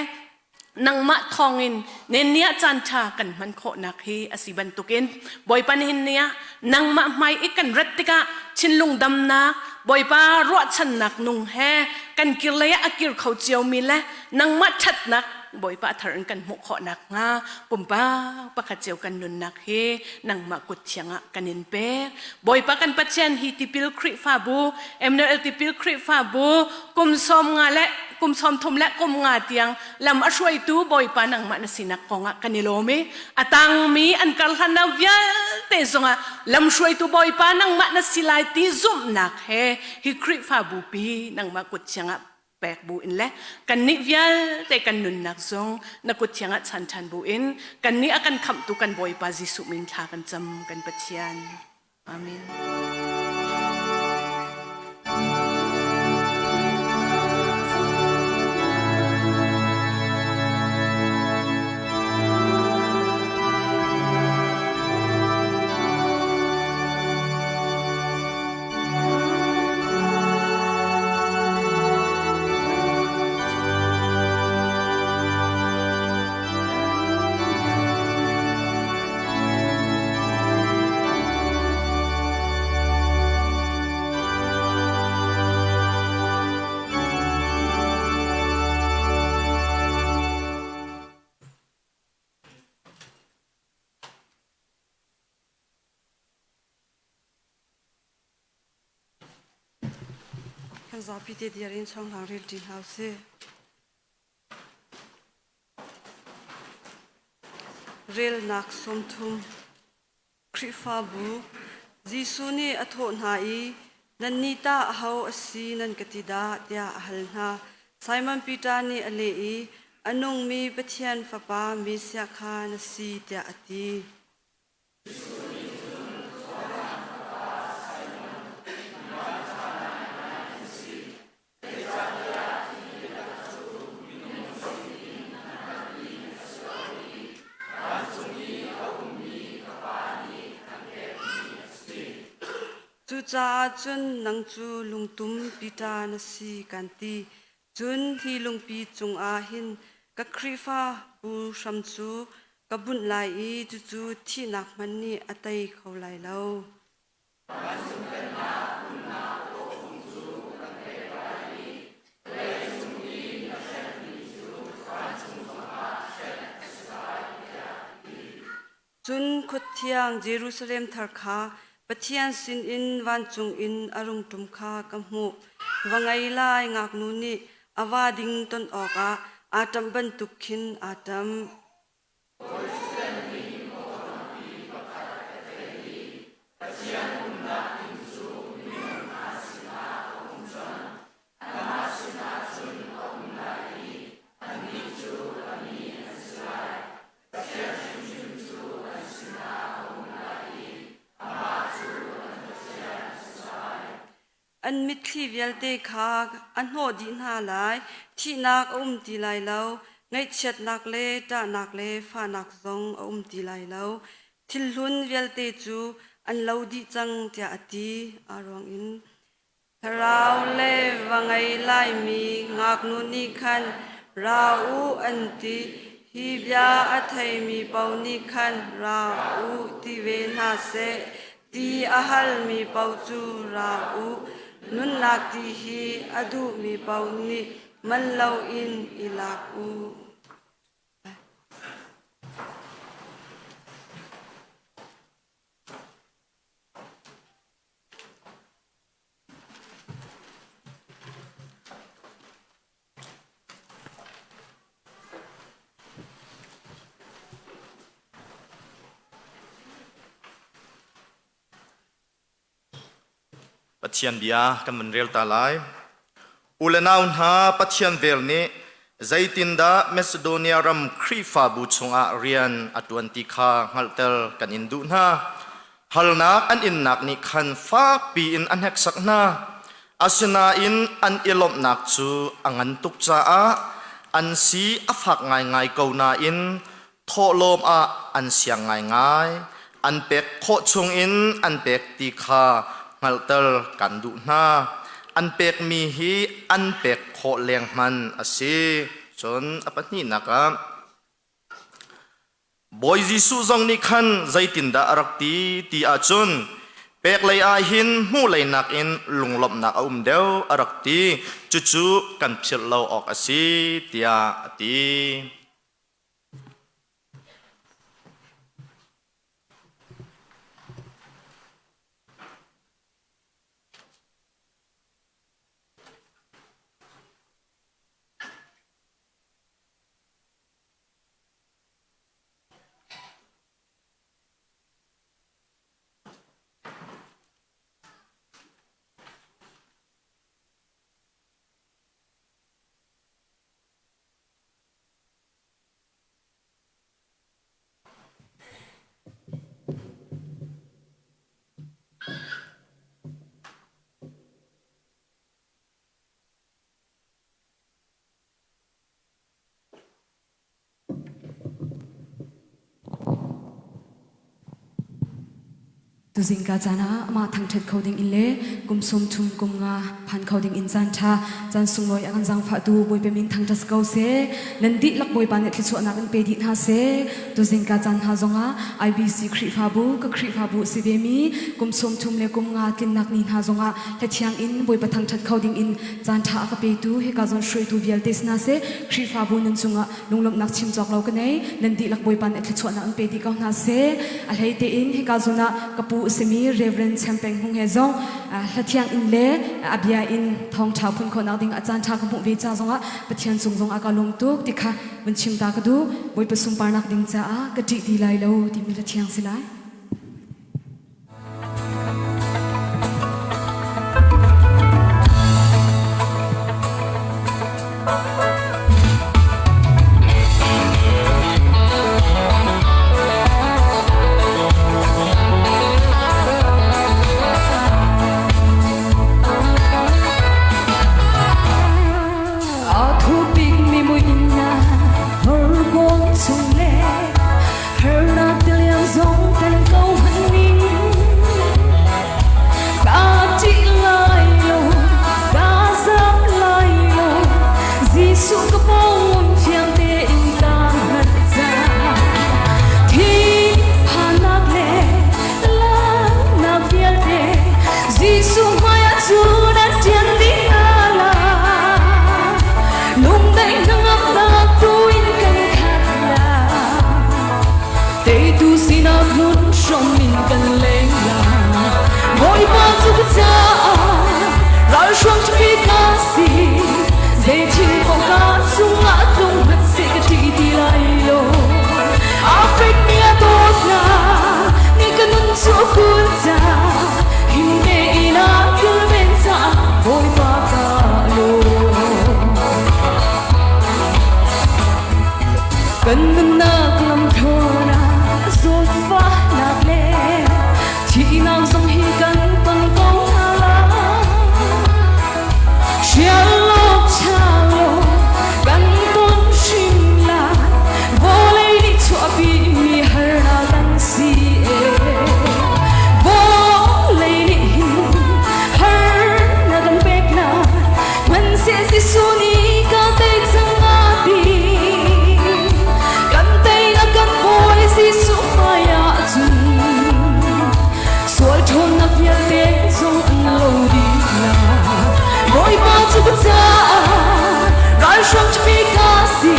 Speaker 8: nangmah thawngin nennia caan ṭha kan hman khawhnak hi a si bantukin Bawipa nihin ni ah nangmah hmai i kan rat tikah thinlung damnak Bawipa ruahchannak nung he kan kir lei ah a kir kho ciomi le nangmah ṭhatnak Bawipa thar in kan hmuh khawh nakhnga pumpak pakhat cio kan nunnak hi nangmah kut thiang ah kan in pek. Bawipa kan Pathian hi tipil Khrihfabu, Emmanuel tipil Khrihfabu kum 50 le kum 30 le kum nga tiang lam a hruaitu Bawipa nangmah na sinak kongah kan i lawm i a tangmi an karhlannak vialte zongah lam hruaitu Bawipa nangmah na si lai ti zumhnak he hi Khrihfabu pi nangmah kut thiang ah. pek bu in le kannih vialte kan nunnak zong na kut thiang ah chan ṭhan bu in kannih a kan khamhtu kan Bawipa Jesuh min thla kan cam kan Pathian. Amen.
Speaker 9: Kan zapi te dir in chonghlang rel ṭi hna usih. Relnak 30 Khrihfabu Jesuh nih a thawh hna i nannih tah aho a si nan ka ti dah tiah a hal hna. Simon Peter nih a leh i a nungmi Pathian Fapa Messiah kha na si tiah a ti. Cucaah cun nang cu lungtum Peter na si kan ti. Cun hi lungpi cungah hin ka Khrihfabu hram cu ka bunh lai i cucu thihnak hmanh nih a tei kho lai lo. Cun khuathiang Jerusalem thar kha Pathian sinin vancung in a rung ṭum kha ka hmuh. Va ngei lai ngaknu nih a va ding ton awkah aa ṭamh bantuk khin aa ṭamh. An mitthli vialte kha a hnawh dih hna lai. Thihnak a um ti lai lo. Ngaihchiatnak le ṭahnak le fahnak zong a um ti lai lo. Thil hlun vialte cu an lo dih cang tiah a ti. Aa ruang in Thlarau le va ngei laimi ngaknu nih khan ra u an ti. Hi bia a theimi paoh nih khan ra u ti ve hna seh. Ti a halmi paoh cu ra u. Nunnak ti hi a duhmi paoh nih man loin i lak u.
Speaker 7: Pathian bia kan van rel ta lai. U le nau hna Pathian vel nih zeitindah Macedonia ram Khrihfabu chungah rian a ṭuan ti kha hngalhter kan in duh hna. Halnak an innak nih khan fakpi in a hneksak hna. Asinain an i lawmhnak cu a ngan tuk caah an si a fak ngaingai ko nain thawhlawm ah an siang ngaingai. An pek khawh chungin an pek ti kha hngalhter kan duh hna. An pekmi hi an pek khawh leng hmanh a si. Cun a pahnihnak ah Bawi Jesuh zong nih khan zeitindah a rak ti ti ahcun pek lei ah hin hmuh lei nakin lunglawmhnak a um deuh a rak ti. Cucu kan philh lo awk a si tiah a ti.
Speaker 10: Tuzingka caan ah amah thangṭhat kho ding in le kum 30 kum nga phan kho ding in caan ṭha caan sunglawi a kan zaangfahtu Bawipa min thangṭhat ko seh. Nan dihlak Bawipa nih thluachuahnak in pe dih hna seh. Tuzingka caan hna zongah IBC Khrihfabu ka Khrihfabu a si vemi kum 30 le kum nga tlinnak ni hna zongah hlathiang in Bawipa thangṭhat kho ding in caan ṭha a ka petu hika zawn hruaitu vialte si hna seh. Khrihfabu nan cungah lunglawmhnak chim cawk lo ka nei. Nan dihlak Bawipa nih thluachuahnak in pe dih ko hna seh. A hlei tein hika zawn ah ka pu a simi Reverend Chem Peng Hmung he zong hlathiang in le a bia in thawngṭha phun khawhnak ding a caan ṭha ka hmuh ve ca zongah Pathian cung zong ah ka lawm tuk ti kha vun chim ta ka duh. Bawipa sunparnak ding caah ka ṭih ti lai lo timi hlathiang si lai.
Speaker 11: A thupik mi muihnak horkuang chung le Harnak tilian zong tel ko hmanning Ka ṭih lai lo, ka zam lai lo Jesuh ka pawng fiang tein ka hngalh cang Thinphannak le langhnak vialte Jesuh hmaiah cun an ṭian dih hna lai Lungdaih hnangamnak tu in kan khat lai Teitu sinak hmun hrom in kan leng lai. Bawipa cu ka caah ralhruang ṭhapi ka si. Zei thil paoh ka cungah tlung hmanhseh ka ṭih ti lai lo. Aa fekmi a dawtnak nih ka nun cu a kul cang. Him tein a kilven caah Bawipa ka lawm. Kan nunnak lamthlawn ah zawtfahnak le thihnak zong hi kan ton ko hna lai. Hrial awk ṭha lo kan ton hrim lai. Vawlei nih chuahpimi harnak kan si ee. Vawlei nih hin harnak kan pek lai. Hmanhseh Jesuh nih ka tei cang a ti. Kan teinak kan Bawi Jesuh hmaiah cun sual ṭhawnnak vialte zong an lo dih lai. Bawipa cu ka caah ralhrang ṭhapi ka si.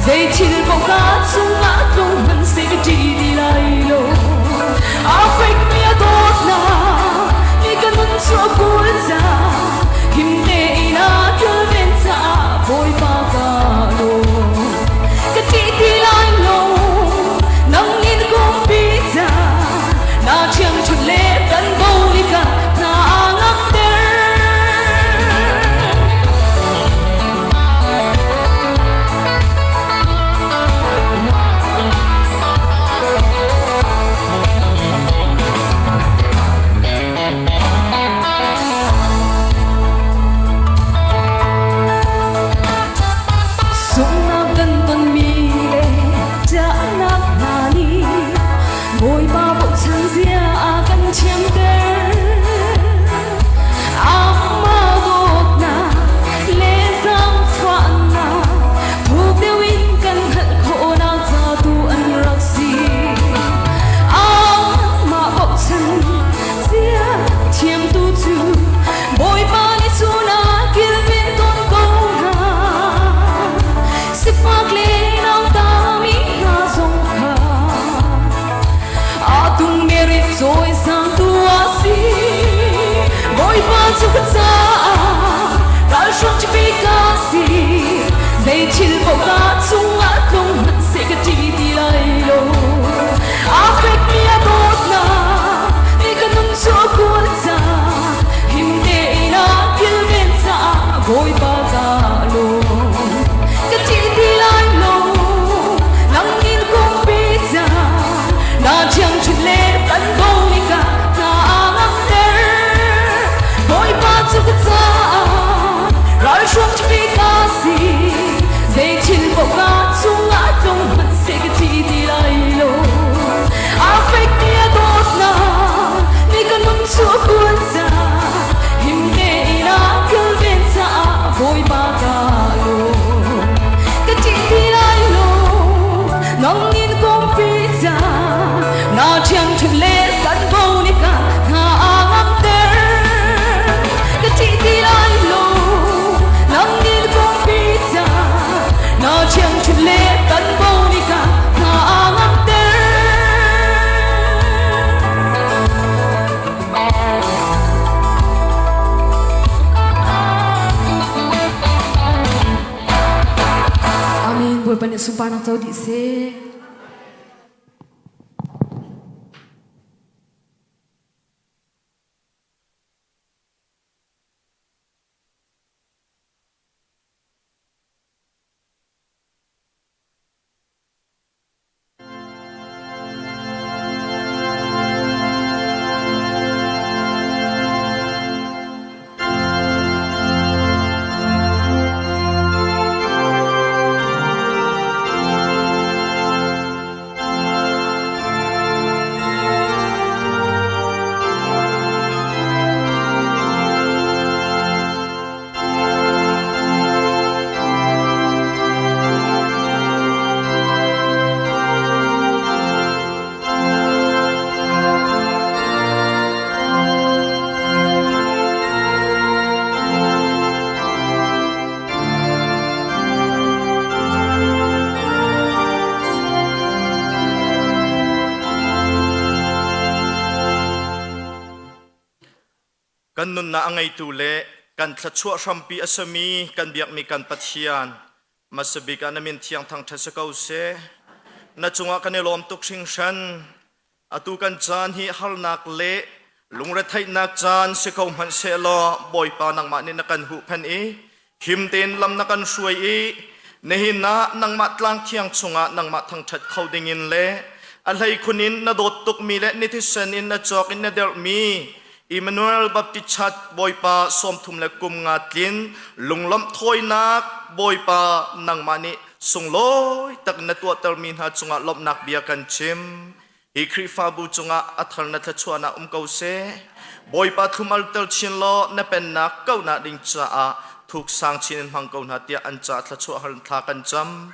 Speaker 11: Zei thil paoh ka cungah tlung hmanhseh ka ṭih ti lai lo. Aa fekmi a dawtnak nih ka nun cu a kul cang. Him tein a kilven caah Bawipa ka lawm. Ka ṭih ti lai lo, nang nih na kumpi ca, na ṭhiangṭhunh le kan bo nih ka hna a ngamter. Sunghnak kan tonmi le ṭahnak hna nih Bawipa bochan zia a kan thiamter. Amah dawtnak le zaangfahnak thuk deuh in kan hngalh khawhnak ca tu an rak si. Amah bochan zia thiamtu cu Bawipa nih cun a kilven tawn ko hna. Sifak le nautami hna zong kha aa tungmer in cawisangtu a si. Bawipa cu ka caah ralhrang ṭhapi ka si. Zei thil paoh ka cungah tlung hmanhseh ka ṭih ti lai lo. Aa fekmi a dawtnak nih ka nun cu a kual cang. Him tein a kilven caah Bawipa ka lawm. Ka ṭih ti lai lo, nang nih kumpi cang. Na ṭhiangṭhunh le kan bo nih ka hna a ngamter. Bawipa cu ka caah ralhruang ṭhapi ka si. Zei thil paoh ka cungah tlung hmanhseh ka ṭih ti lai lo. Aa fekmi a dawtnak.
Speaker 10: Bawipa nih sunparnak co dih seh.
Speaker 12: Kan nunnak a ngeitu le kan thluachuah hrampi a simi kan biakmi kan Pathian hmasabik ah na min thiang thangṭhat si ko seh. Na cungah kan i lawm tuk hringhran. Atu kan caan hi harnak le lungretheihnak caan si ko hmanh sehlaw Bawipa nangmah nih na kan huhphenh i him tein lam na kan hruai i nihin ah nangmah tlang thiang chungah nangmah thangṭhat kho dingin le a hleikhun in na dawt tukmi le ni thisen in na cawk in na derhmi Emmanuel Baptist Church Bawipa 35 tlin lunglawmh thawinak Bawipa nangmah nih sunglawi tak na tuahtermi hna cungah lawmhnak bia kan chim. Hi Khrihfabu cungah a thar na thluachuahnak um ko seh. Bawipa thlum alter chin law na pennak kauhnak ding caah thuk sang chin in hmang ko hna tiah an caah thluachuah hal thla kan cam.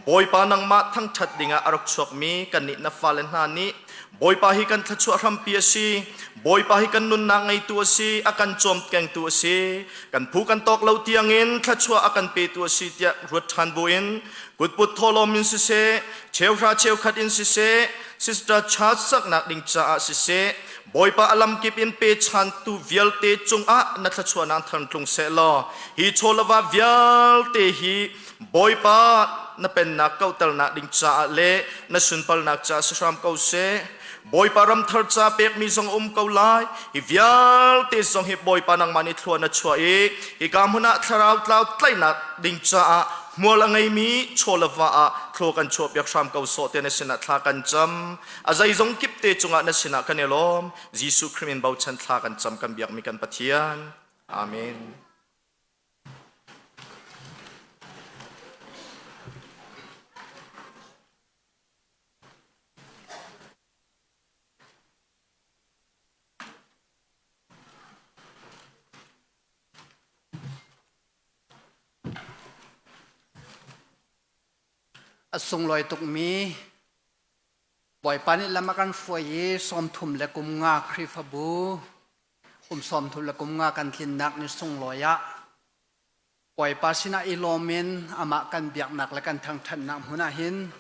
Speaker 12: Bawipa nangmah thangṭhat dingah a rak chuakmi kannih na fale hna nih Bawipa hi kan thluachuah hrampi a si. Bawipa hi kan nunnak ngeitu a si, a kan cawmkengtu a si. Kan phu kan tawk lo tiangin thluachuah a kan petu a si tiah ruat ṭhan buin kutput thawhlawm in siseh, cheuhra cheukhat in siseh, sister church saknak ding caah siseh, Bawipa a lamkip in pechantu vialte cungah na thluachuahnak thar tlung seh law hi chawlava vialte hi Bawipa na pennak kauhternak ding caah le na sunparnak caah si hram ko seh. Bawipa ramthar ca pekmi zong um ko lai. Hi vialte zong hi Bawipa nangmah nih thlua na chuah i hika hmun ah thlarau tlau tlaihnak ding caah hmual a ngeimi chaw le va ah thlua kan chuahpiak hram ko sawh te na sinah thla kan cam. A zeizong kip te cungah na sinah kan i lawm. Jesuh Khrih min bochan thla kan cam kan biakmi kan Pathian. Amen.
Speaker 13: A sunglawi tukmi Bawipa nih lam a kan hruai i 35 Khrihfabu kum 35 kan tlinnak ni sunglawi ah Bawipa sinah i lawm in amah kan biaknak le kan thangṭhatnak hmun ah hin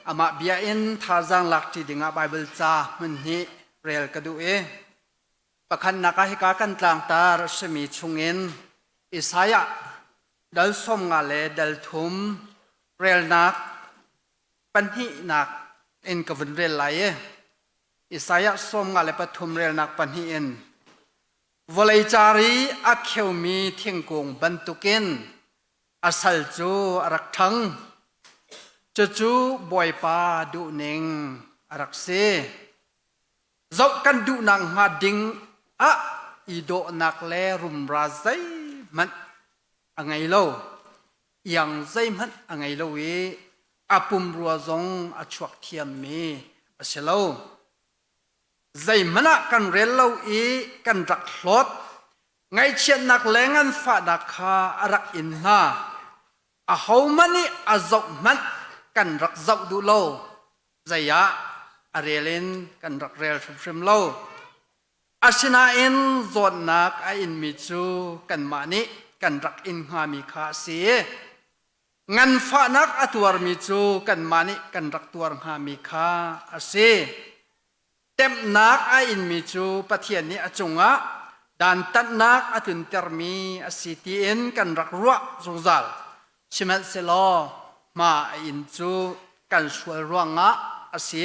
Speaker 13: amah bia in thazaang lakṭi dingah Baibal ca hmun hnih rel ka duh i pakhatnak ah hika kan tlangtar a simi chungin Isaiah dal 50 le dal thum relnak pahnihnak in ka vun rel lai i Isaiah 53 relnak pahnih in Vawlei car i a kheumi thingkung bantukin a sal cu a rak ṭhang. Cucu Bawipa duhning a rak si. Zoh kan duhnak hnga ding ah i dawhnak le rumra zeihmanh a ngei lo. Iang zeihmanh a ngei lo i a pumrua zong a chuak thiammi a si lo. Zeihmanh ah kan rel lo i kan rak hlawt. Ngaihchiatnak le nganfahnak kha a rak in hna. Ahohmanh nih a zoh hmanh kan rak zoh duh lo. Zei ah a rel in kan rak rel hrimhrim lo. Asinain zawtnak a inmi cu kanmah nih kan rak in hngami kha a si i nganfahnak a tuarmi cu kanmah nih kan rak tuar hngami kha a si. Temhnak a inmi cu Pathian nih a cungah dantatnak a tluntermi a si tiin kan rak ruah zungzal. Sihmanhsehlaw Hma a in cu kan sual ruangah a si.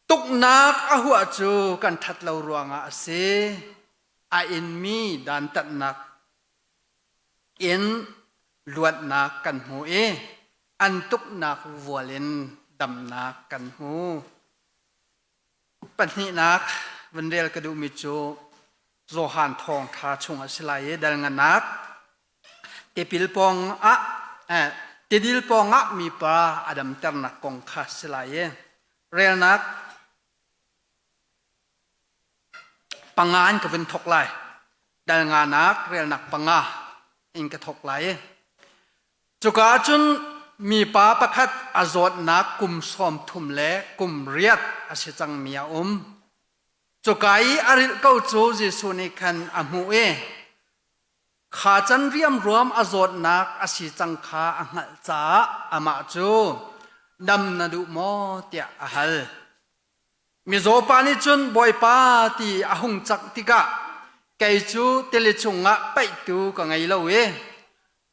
Speaker 13: Tuknak a huah cu kan ṭhat lo ruangah a si. A inmi dantatnak in luatnak kan hmu i an tuknak vual in damnak kan hmu. Pahnihnak van rel ka duhmi cu Johan thawngṭha chung a si lai i dal nganak tipil pawng ah eh, tidil pawng ah mipa a damternak kong kha si lai i relnak panga in ka vun thok lai. Dal nganak relnak panga in ka thok lai i Cuka ah cun mipa pakhat a zawtnak kum 30 le kum riat a si cangmi a um. Cuka i a rilh ko cu Jesuh nih khan a hmuh i kha can riamruam a zawtnak a si cang kha a hngalh caah amah cu dam na duh maw tiah a hal. Mizaw pa nih cun Bawipa ti a hung cak tikah kei cu tili chungah paihtu ka ngei lo i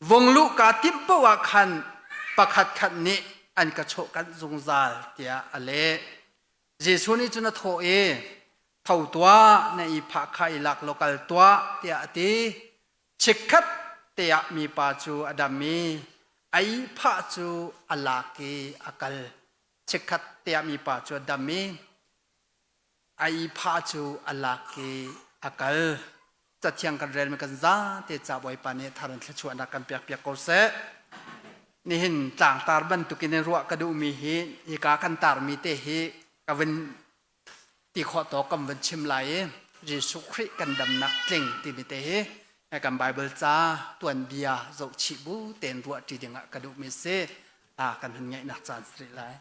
Speaker 13: vung luh kaa timh paoh ah khan pakhatkhat nih an ka chawhkanh zungzal tiah a leh. Jesuh nih cun a thawh i tho tuah na i phah kha i lak law kal tuah tiah a ti. Chikkhat te ah mipa cu a dam i a ihphah cu a lak i a kal. Chikkhat te ah mipa cu a dam i a ihphah cu a lak i a kal. Cathiang kan relmi kan zate ca Bawipa nih thar in thluachuahnak kan pek piak ko seh. Nihin tlangtar bantukin in ruah ka duhmi hi hika kan tarmi te hi ka vun ti khawh tawk kan vun chim lai i Jesuh Khrih kan damnak tling timi te hi kan Bible ca tuanbia zohchih bu tein ruah ṭi dingah ka duhmi si. A kan hun ngeihnak caan si rih lai.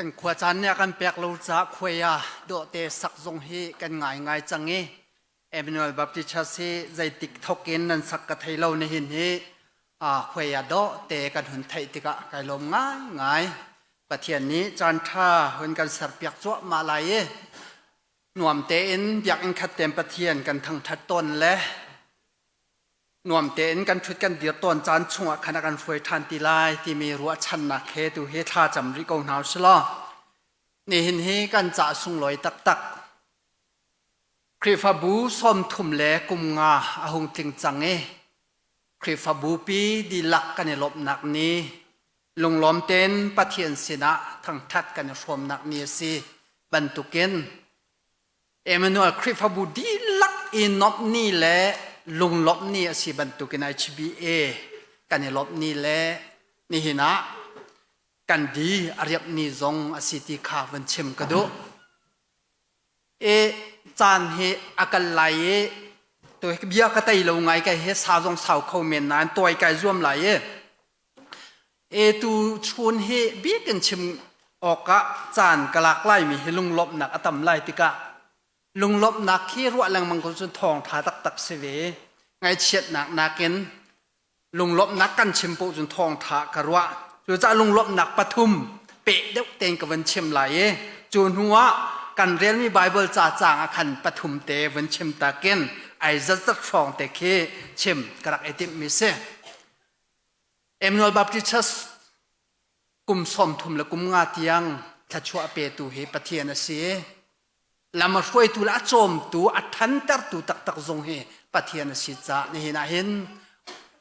Speaker 13: Kan khua caan nih a kan pek lo caah khuai ah dawhte sak zong hi kan ngai ngai cang i Emmanuel Baptist Church hi zeitik thok in nan sak ka thei lo nihin hi khuai ah dawhte kan hun theih tikah kai lawm ngaingai. Pathian nih caan ṭha hun kan serpiak cuahmah lai i nuam tein biakinn khat tein Pathian kan thangṭhat tawn le nuam tein kan ṭhut kan dir tawn caan chungah khan a kan hruai ṭhan ti lai timi ruahchannak he tu hi thla cam rih ko hna usih law nihin hi kan cah sunglawi taktak. Khrihfabu 30 le kum nga a hung tling cang i Khrihfabu pi dihlak kan i lawmhnak ni lunglawm tein Pathian sinah thangṭhat kan i hrawmnak ni a si bantukin Emmanuel Khrihfabu dihlak i nuamh ni le lunglawmh ni a si bantukin HBA kan i lawmh ni le nihin ah kan di a riamh ni zong a si ti kha van chim ka duh. E caan hi a kal lai i to bia ka tei lo ngai kai he sa zong sau kho men nain tawi kai zuam lai i e tu chun hi bik in chim awkah caan ka lak laimi hi lunglawmhnak a tam lai tikah lunglawmhnak khi ruah lengmang ko cun thawng ṭha taktak si ve. Ngaihchiatnak nakin lunglawmhnak kan chim paoh cun thawngṭha ka ruah. Cucaah lunglawmhnak pathum peh deuh tein ka van chim lai i cu hnu ah kan relmi Baibal ca caang ah khan pathum te van chim takin ai zatzat hrawng te khi chim ka rak i timhmi si. Emmanuel Baptist Church kum 30 le kum nga tiang thluachuah petu hi Pathian a si. Lam a hruaitu le a cawmtu a ṭhantertu taktak zong hi Pathian a si caah nihin ah hin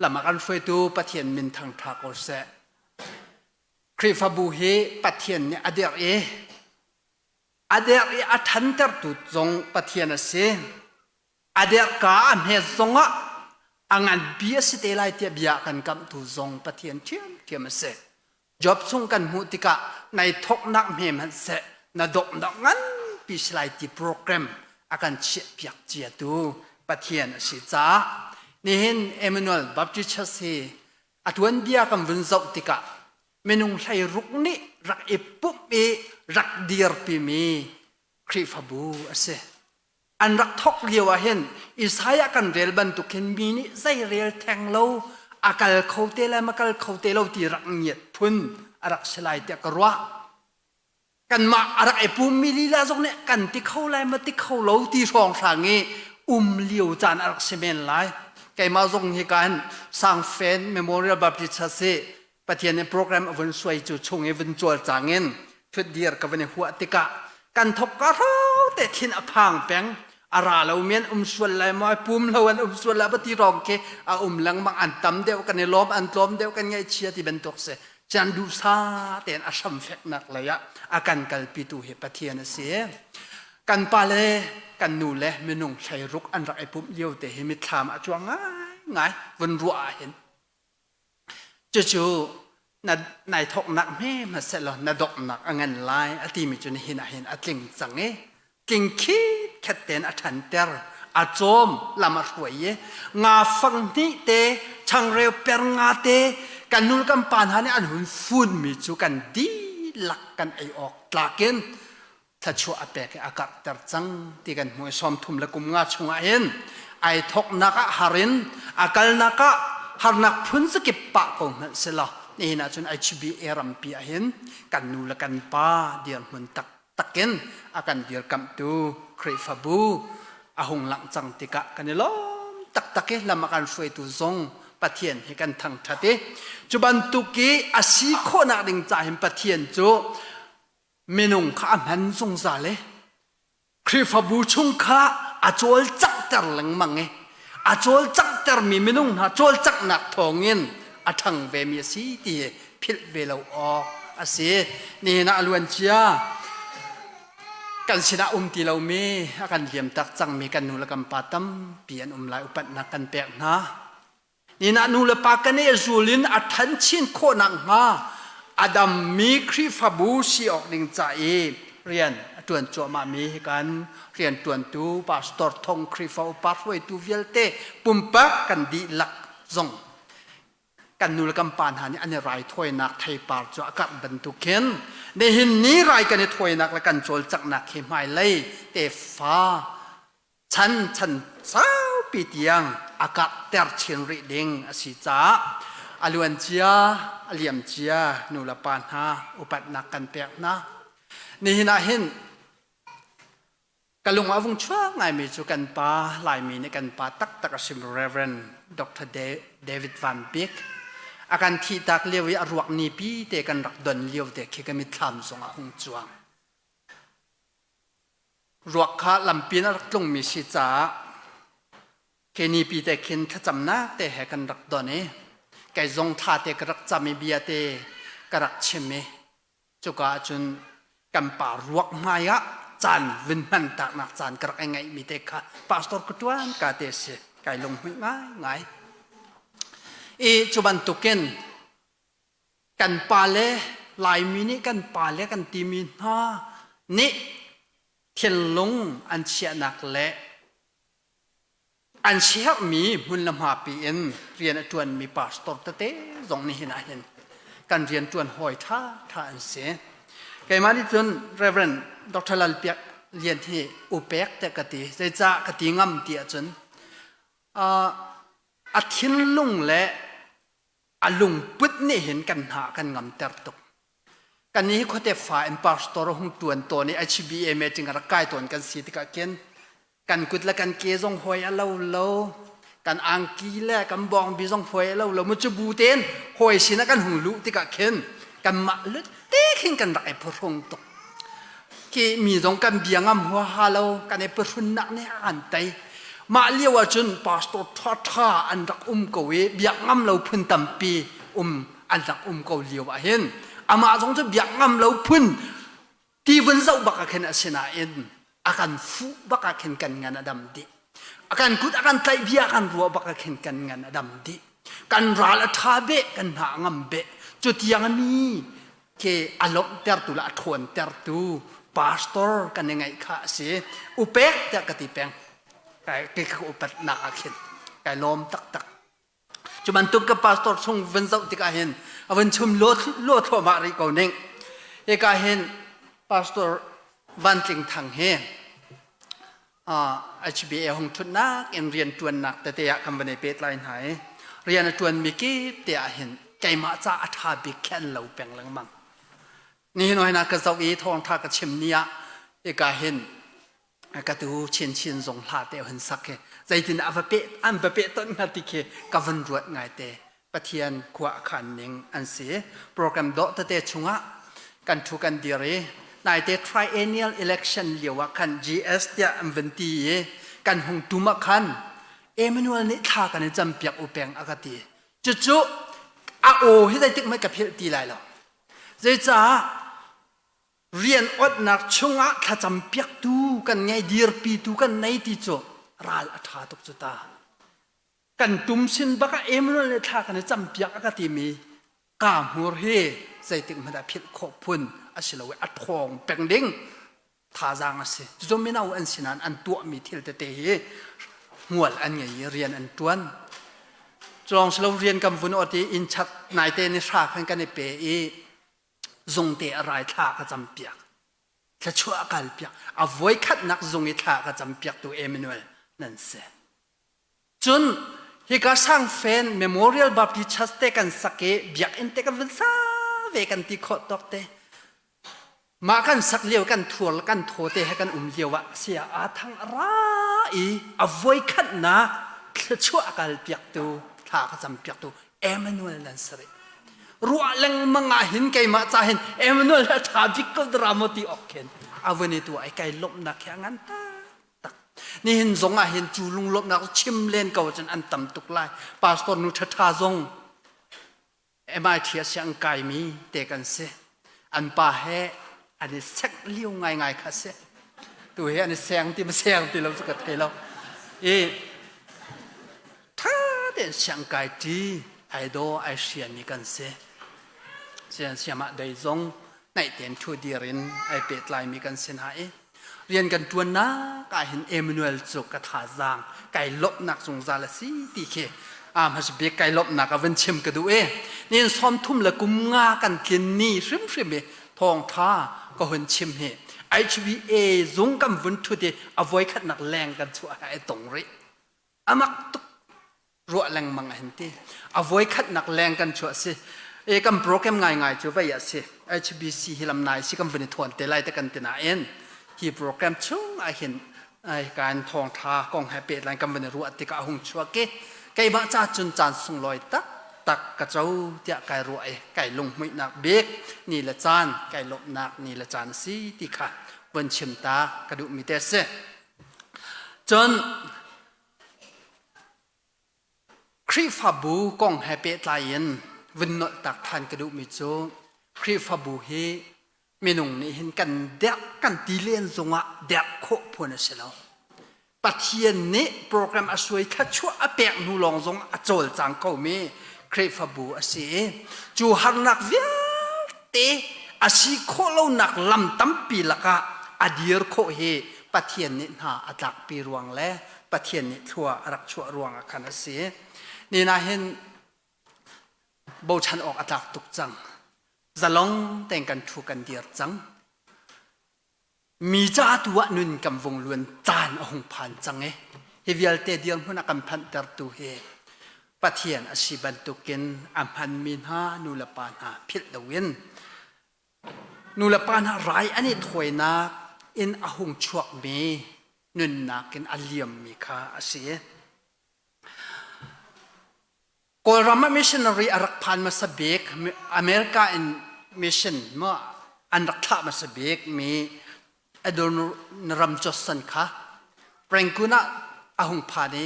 Speaker 13: lam a kan hruaitu Pathian min thangṭha ko seh. Khrihfabu hi Pathian nih a dirh i a derh i a ṭhantertu zong Pathian a si. A derhka a hmet zongah a nganpi a si te lai tiah bia a kan kamhtu zong Pathian ṭhiamṭhiam a si. Job chung kan hmuh tikah nai thawknak hme hmanh seh na donghnak nganpi si lai ti program a kan chiahpiak ciatu Pathian a si caah nihin Emmanuel Baptist Church hi a tuanbia kan vun zoh tikah minung 16 nih rak i pumh i rak dirpimi Khrihfabu a si. An rak thawk lio ah hin Isaiah kan rel bantuk hin mi nih zei rel theng lo a kal kho te le ma kal kho te lo ti rak ngiat phun a rak si lai tiah ka ruah. Kanmah a rak i pummi lila zong nih kan ti kho lai ma ti kho lo ti hrawnghrang i um lio caan a rak si men lai. Keimah zong hi kan Sangfen Memorial Baptist Church hi Pathian nih program a vun suai cu chung i vun cawlcang in thutdir ka vun i huah tikah kan thok ka hro te thin a phang peng. A ra lo mi an um sual lai maw, pum lo an um sual lai ba ti rong khi a um lengmang. An tam deuh kan i lawm, an tlawm deuh kan ngaihchia ti bantuk si chan duhsa tein a hram feknak lei ah a kan kalpi tu hi Pathian a si. Kan pa le kan nu le minung 16 an rak i pumh lio te hi mitthlam a cuang ngai ngai vun ruah ah hin. Cucu na nai thawknak hme hmaseh law na donghnak a ngan lai a timi cu nihin ah hin a tling cang i tling khit tein a ṭhanter, a cawm, lam a hruai i nga fang hnih te changreu per nga te kan nu le kan pa hna nih an hun funmi cu kan dihlak kan ei awk tlak in thluachuah a pek i a karhter cang ti kan hmuh i 30 le kum nga chungah hin ai thawknak ah har in a kalnak ah harnak phun zakip pah ko hmanh selaw nihin ah cun HBA rampi ah hin kan nu le kan pa dirhmun taktak in a kan dirkamhtu Khrihfabu a hung langh cang tikah kan i lawm taktak i lam a kan hruaitu zong Pathian hi kan thangṭhat i cu bantuk i a si khawhnak ding ca hin Pathian cu minung kha a hman zungzal i Khrihfabu chung kha a cawlcanghter lengmang i a cawlcanghtermi minung hna cawlcanghnak thawngin a ṭhang vemi a si ti hi philh ve lo awk a si. Nihin ah a luancia kan sinah um ti lomi a kan liamtak cangmi kan nu le kan pa tampi an um lai upatnak kan pek hna. Ninah nu le pa kan i zul in a ṭhan chin khawh nakhnga a dammi Khrihfabu si awk ding ca i rian a ṭuan cuahmahmi hi kan rianṭuantu pastor thong Khrihfa upa hruaitu vialte pumpak kan dihlak zong. Kan nu le kan pa hna nih an i raithawinak theipar cu a karh bantuk khin nihin ni rai kan i thawinak le kan cawlcanghnak hi hmailei tefa chan chan saupi tiang a karhter chin rih ding a si caah a luan cia a liam cia nu le pa hna upatnak kan pek hna. Nihin ah hin Ka lung a vung chuak ngaimi cu kan pa Laimi nih kan pa taktak a sim Reverend Dr. David Van Bik a kan thihtak lio i a ruak nipi te kan rak don lio te khi ka mitthlam zong ah hung cuang. Ruak kha lampi in a rak tlungmi si caah ke nipi te khin thlacamnak te he kan rak don i kei zong thla te ka rak cam i bia te ka rak chim i Cuka ahcun kan pa ruak hmai ah caan vun hman taknak caan ka rak i ngeihmi te kha pastor ka ṭuan ka te si kai lunghmuih ngaingai. I cu bantukin kan pale Laimi nih kan pale kan timi hna nih thinlung an chiahnak le An siherhmi hmun le hmapi in rian a ṭuanmi pastor tete zong nihin ah hin kan rian ṭuan hawi ṭha ṭha an si. Keimah nih cun Reverend Dr. Lal Piak Lian hi upek te ka ti. Zeicah ka ti ngam ti ahcun a thinlung le a lungput nih hin kan hna kan ngamter tuk. Kan hi khuate fa in pastor hung tuan tawn i HBA meeting a rak kai tawn kan si tikah khin kan kut le kan ke zong hoi a lo lo kan angki le kan bawngbi zong hoi a lo lo mu cu bu tein hawi sin ah kan hung luh tikah khin kanmah lut te khin kan rak i phuhrung tuk khi mi zong kan bia ngam huaha lo kan i phuhrunnak nih a kan tei mah lio ahcun pastor ṭha ṭha an rak um ko i biak ngam lo phun tampi um an rak um ko lio ah hin amah zong cu biak ngam lo phun ti vun zoh bak ah khin a sinain a kan fuh bak ah khin kan ngan a dam dih a kan kut a kan tlaih bia kan ruah bak ah khin kan ngan a dam dih kan ral a ṭha beh kan hna a ngam beh cu tiang mi ke a lawmhtertu le a ṭhawntertu pastor kan i ngeih kha a si upek tiah ka ti peng kai ka upatnak ah khin kai lawm taktak Cu bantuk ka pastor chung vun zoh tikah hin a vun chum lo lo thluahmah rih ko ning. Hika hin pastor Van Tling Thang hi HBA hung ṭhutnak in rian ṭuannak tete ah kan van i pehtlai hna i rian a ṭuanmi kip te ah hin keimah ca a ṭha bik khi an lo peng lengmang. Nihin hoi na ka zoh i thawngṭha ka chim ni ah hika hin ka tu chinchin zong hla te hun sak hi zeitin a va pe an va pe ton hnga ti khi ka vun ruat ngai te Pathian khua khan ning an si program dawh tete chungah kan thu kan dir i naite triennial election lio ah khan GS tiah an vun ti i kan hung tum ah khan Emmanuel nih thla kan i campiak u peng a ka ti cucu a aw hi zeitik hmanh ka philh ti lai lo zeicah Rian otnak chungah thlacam piaktu kan ngei dirpitu kan nei ti cu ral a ṭha tuk cu ta. Kan tum sin bak ah Emmanuel nih thla kan i campiak a ka timi ka hmur hi zeitik hmanh ah philh khawh phun a si lo i a ṭhawng peng ding thazaang a si. Cucu mino an si nain an tuahmi thil tete hi hmual an ngei i rian an ṭuan. Culawng silo rian kan vun ot i inn chak naite ni hra khan kan i pe i zungte a rai thla ka campiak thluachuah a kalpiak a voikhatnak zung i thla ka campiaktu Emmanuel nan si cun hika Sangfen Memorial Baptist Church te kan sak i biakinn te kan vun sa ve kan ti khawh tawk te mah kan sak lio kan thur kan thaw te he kan um lio ah sia aa thang a ra i a voikhatnak thluachuah a kalpiaktu thla ka campiaktu Emmanuel nan si rih. Ruah lengmang ah hin keimah ca hin Emmanuel a ṭha bik ko dara maw ti awk khin a vun i tu ai kai lawmhnak hi a ngan taktak. Nihin zong ah hin cu lunglawmhnak chim len ko cun an tam tuk lai. Pastor nu ṭhaṭha zong MIT a siang kaimi te kan si. An pa he an i sek lio ngaingai kha si. Tu hi an i seng ti ma seng ti lo cu ka thei lo. I ṭha tein siangkai ṭi ai daw ai hriami kan si. Sian siam ah dei zong naih tein ṭhu dir in ai pehtlaimi kan si hna i rian kan ṭuannak ah hin Emmanuel cu ka thazaang kai lawmhnak zungzal a si ti khi. A hmasa bik kai lawmhnak a van chim ka duh i nin 30 le kum nga kan tlin ni hrimhrim i thawngtha ka hun chim hi HBA zung kan vun thut i a voikhatnak leng kan chuah ha i tong rih. Amak tuk ruah lengmang a hin ti. A voikhatnak leng kan chuah si. E kan program ngaingai cu vei ah si. HBC hi lam nai si kan vun i thuan te lai te kan ti nain hi program chung ah hin ai kan thawngtha kong he pehtlai kan van i ruah tikah a hung chuak i keimah ca cun caan sunglawi taktak ka co tiah kai ruah i kai lunghmuihnak bik ni le caan kai lawmhnak ni le caan a si ti kha von chim ta ka duhmi te a si. Cun Khrihfabu kong he pehtlai in vun nolh tak than ka duhmi cu Khrihfabu hi minung nih hin kan derh kan ti len zongah derh khawh phun a si lo. Pathian nih program a suai thluachuah a pek hnu lawng zong a cawlcang khomi Khrihfabu a si i cu harnak vialte a si khawh lonak lam tampi lakah a dir khawh hi Pathian nih hna a tlakpi ruang le Pathian nih thlua a rak chuah ruang ah khan a si. Ni na hin bochan awk a tlak tuk cang. Zalong tein kan ṭhu kan dir cang. Mi ca tu ah nun kan vung luan caan a hung phan cang i hi vialte dirhmun a kan phanhtertu hi Pathian a si bantukin a hmanmi hna nu le pa hna philh loin nu le pa hna rai an i thawinak in a hung chuakmi nunnak in a liammi kha a si. Kawlram ah missionary a rak phan hmasa bik America in mission maw an rak thlah hmasa bik mi Adoniram Judson kha Rangoon ah a hung phan i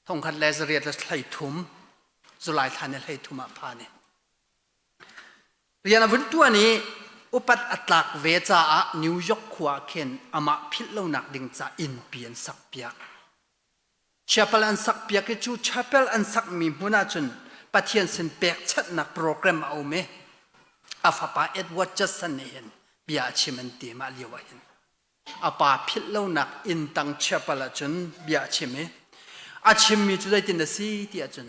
Speaker 13: thongkhat le zariat le 13 July thla ni 13 ah phan i rian a vun tuan i upat a tlak ve caah New York khua khin amah philh lonak ding ca innpi an sak piak. Chapel an sakpiak i cu chapel an sakmi hmun ahcun Pathian sin pekchanhnak program a um i a fapa Edward Judson nih hin bia a chim an ti mah lio ah hin. A pa philh lonak inn tang chapel ahcun bia a chim i a chimmi cu zeitin a si ti ahcun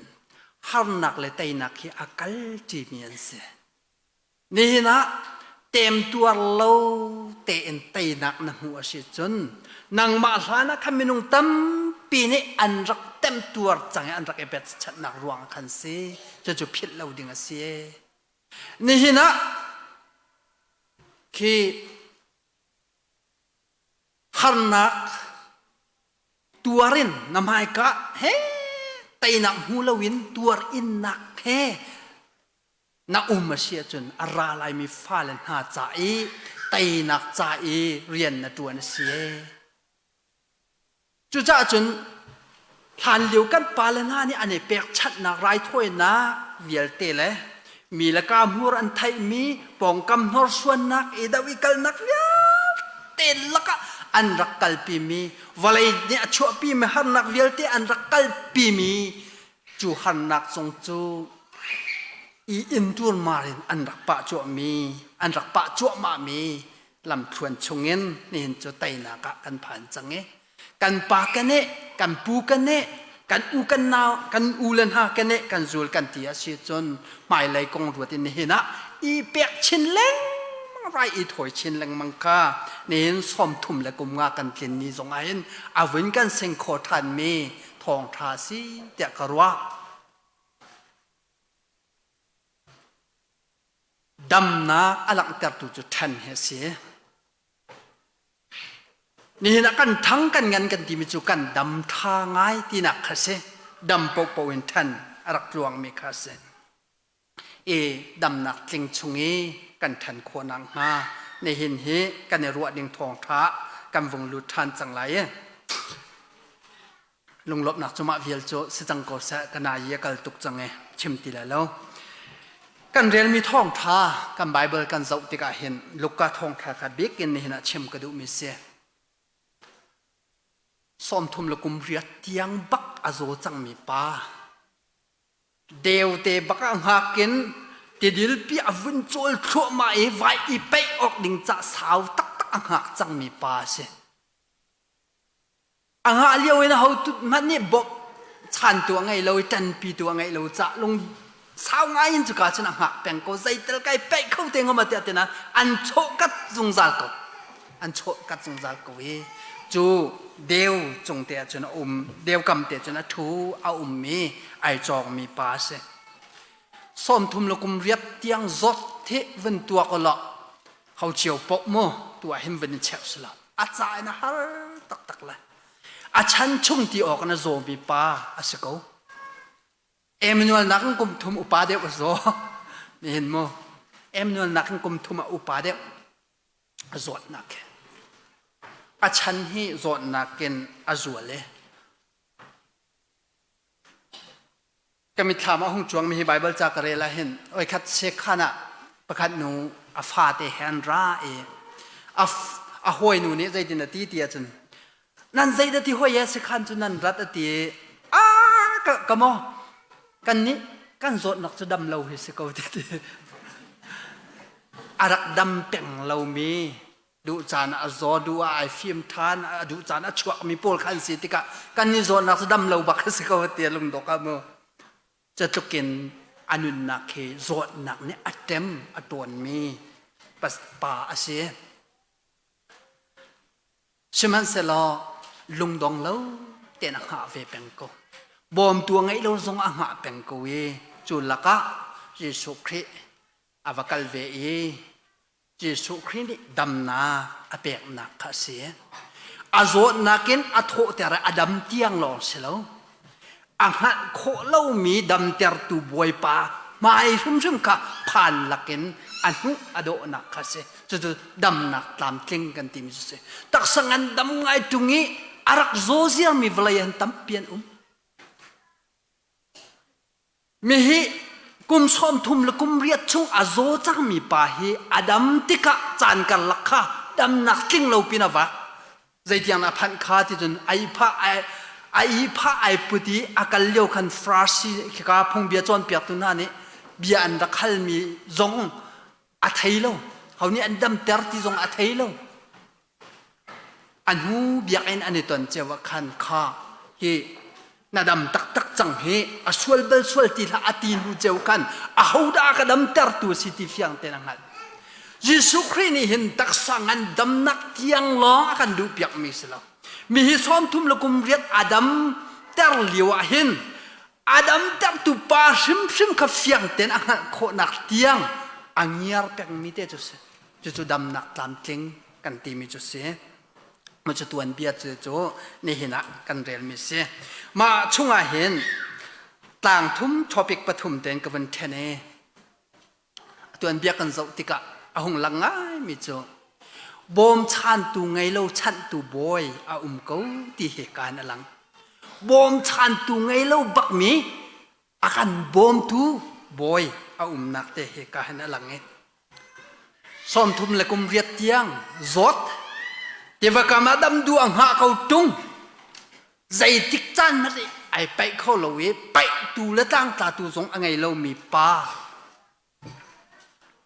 Speaker 13: harnak le teinak hi a kal ṭimi an si. Nihin ah temtuar lo tein teinak na hmuh a si cun nangmah hlan ah khan minung tampi nih an rak temtuar cang i an rak i betchanhnak ruang ah khan si. Cucu philh lo ding a si. Nihin ah khi harnak tuar in na hmaika he teinak hmu loin tuar innak he na um a si ahcun a ra laimi fale hna ca i teinak ca i rian na ṭuan a si ee. Cucaah cun hlanlio kan pale hna nih an i pekchanhnak raithawinak vialte le mi le ka hmur an theihmi pawngkam hnorsuannak i do i kalnak vialte lakah an rak kalpimi vawlei nih a chuahpimi harnak vialte an rak kalpimi Cu harnak zong cu i inturmar in an rak pah cuahmi, an rak pah cuahmahmi lamthluan chungin nihin cu teinak ah kan phan cang i kan pa kan eh, kan pu kan eh, kan u kan nau, kan u le hna kan eh, kan zul kan ti a si cun hmailei kong ruat in nihin ah i pek chin lengmang rai i thawi chin lengmang kha nihin 30 le kum nga kan tlin ni zong ah hin a vun kan sing kho ṭhanmi thawngṭha a si tiah ka ruah. Damnak a langhtertu cu ṭhen hi a si. Nihin ah kan ṭhang kan ngan kan timi cu kan dam ṭha ngai tinak kha si. Dam paohpaoh in ṭhen a rak tluangmi kha a si. I damnak tling chung i kan ṭhan khawh nakhnga nihin hi kan i ruah ding thawngṭha kan vung lut ṭhan cang lai i lunglawmhnak cu mah vial cu si cang ko seh ka na i a kal tuk cang i chim ti lai lo. Kan relmi thawngṭha kan Bible kan zoh tikah hin Luka thawngṭha kha bik in nihin ah chim ka duhmi si. 30 le kum riat tiang bak a zaw cangmi pa Deute bak ah hngak in tidilpi a vun cawl thluahmah i vai i peih awk ding cah sau taktak a hngak cangmi pa a si. A ngah lio in aho tut hmanh nih bawmh. Chantu a ngei lo i ṭanpitu a ngeih lo cah lung sau ngai in cuka cun a hngak peng ko. Zeitel kai peih kho te ngam tiah tina an chawh kat zungzal ko. An chawh kat zungzal ko i cu deu cung te ah cun a um, deu kam te cun a ṭhu a um i ai cawngmi pa a si. 30 le kum riat tiang zawt the vun tuak law ho cio poh mu tu ah hin vun in chek sila a ca in a har taktak le a chan chung ti awk na zawmi pa a si ko. Emmanuel nakin kum thum upa deuh a zaw nihin mu. Emmanuel nakin kum thum a upa deuh a zawtnak he a chan hi zawtnak in a zual e. Ka mitthlam ah hung cuangmi hi Baibal ca ka rel ah hin oikhat sekhan ah pakhat nu a fate he an ra i a, a hawinu nih zeitin a ti ti ahcun nan zeidah ti hoi e sekhan cu nan rat a ti a ka, ka maw kan nih kan zawtnak cu dam lo hi si ko ti ti a rak dam peng lomi Duh caan a zaw, duh ah ai fim ṭhan, a duh caan a chuakmi pawl kha an si tikah kan i zawtnak cu dam lo bak a si ko ti a lungdok ah mu. Catluk in a nunnak hi zawtnak nih a ṭem a ṭawnmi pa a si. Sihmanhsehlaw lungdong lo tein a hngah ve peng ko. Bawmtu a ngeih lo zong a hngah peng ko i cu lakah Jesuh Khrih a va kal ve i Jesuh Khrih nih damnak a peknak kha a si. A zawtnak in a thawhter i a dam tiang lawng si lo. A hngalh khawh lomi damtertu Bawipa hmai hrimhrim kha phan lakin a hnuh a dawhnak kha a si. Cucu damnak tlamtling kan timi cu a si. Taksa ngan dam ngai ṭung i a rak zaw ziarmi vawlei an tampi an um. Mihi kum 30 le kum riat chung a zaw cangmi pa hi a dam tikah caan karlak kha damnak tling lo pin a vak. Zeitiang a phanh kha ti cun ai phah ai ai phah ai put i a kal lio khan Farasi khika phungbia cawnpiaktu hna nih bia an rak halmi zong a thei lo. Ho nih an damter ti zong a thei lo. A hnu biakinn an i ton cio ah khan kha hi na dam taktak cang hi a sual bal sual ti hlah a ti hnu ceu khan ahodah a ka damtertu a si ti fiang tein a hngalh. Jesuh Khrih nih hin taksa ngan damnak tiang lawng a kan duhpiakmi si lo. Mi hi 30 le kum riat a damter lio ah hin a damtertu pa hrimhrim kha fiang tein a hngalh khawhnak tiang a ngiar pengmi te cu si. Cucu damnak tlamtling kan timi cu si. Cu tuanbia cu cu nihin ah kan relmi si. Mah chungah hin tlang thum topic pathum tein ka vun then i tuanbia kan zoh tikah a hung lang ngaimi cu bawmchantu ngei lo chanhtu bawi a um ko ti hi kaan a lang. Bawmchantu ngei lo bakmi a kan bawmtu bawi a umnak te hi ka hin a lang i 30 le kum riat tiang zawt tiva kam ah dam duh a hngah ko tung zeitik caan hmanh ai paih kho lo i paihtu le tlangtlatu zong a ngei lomi pa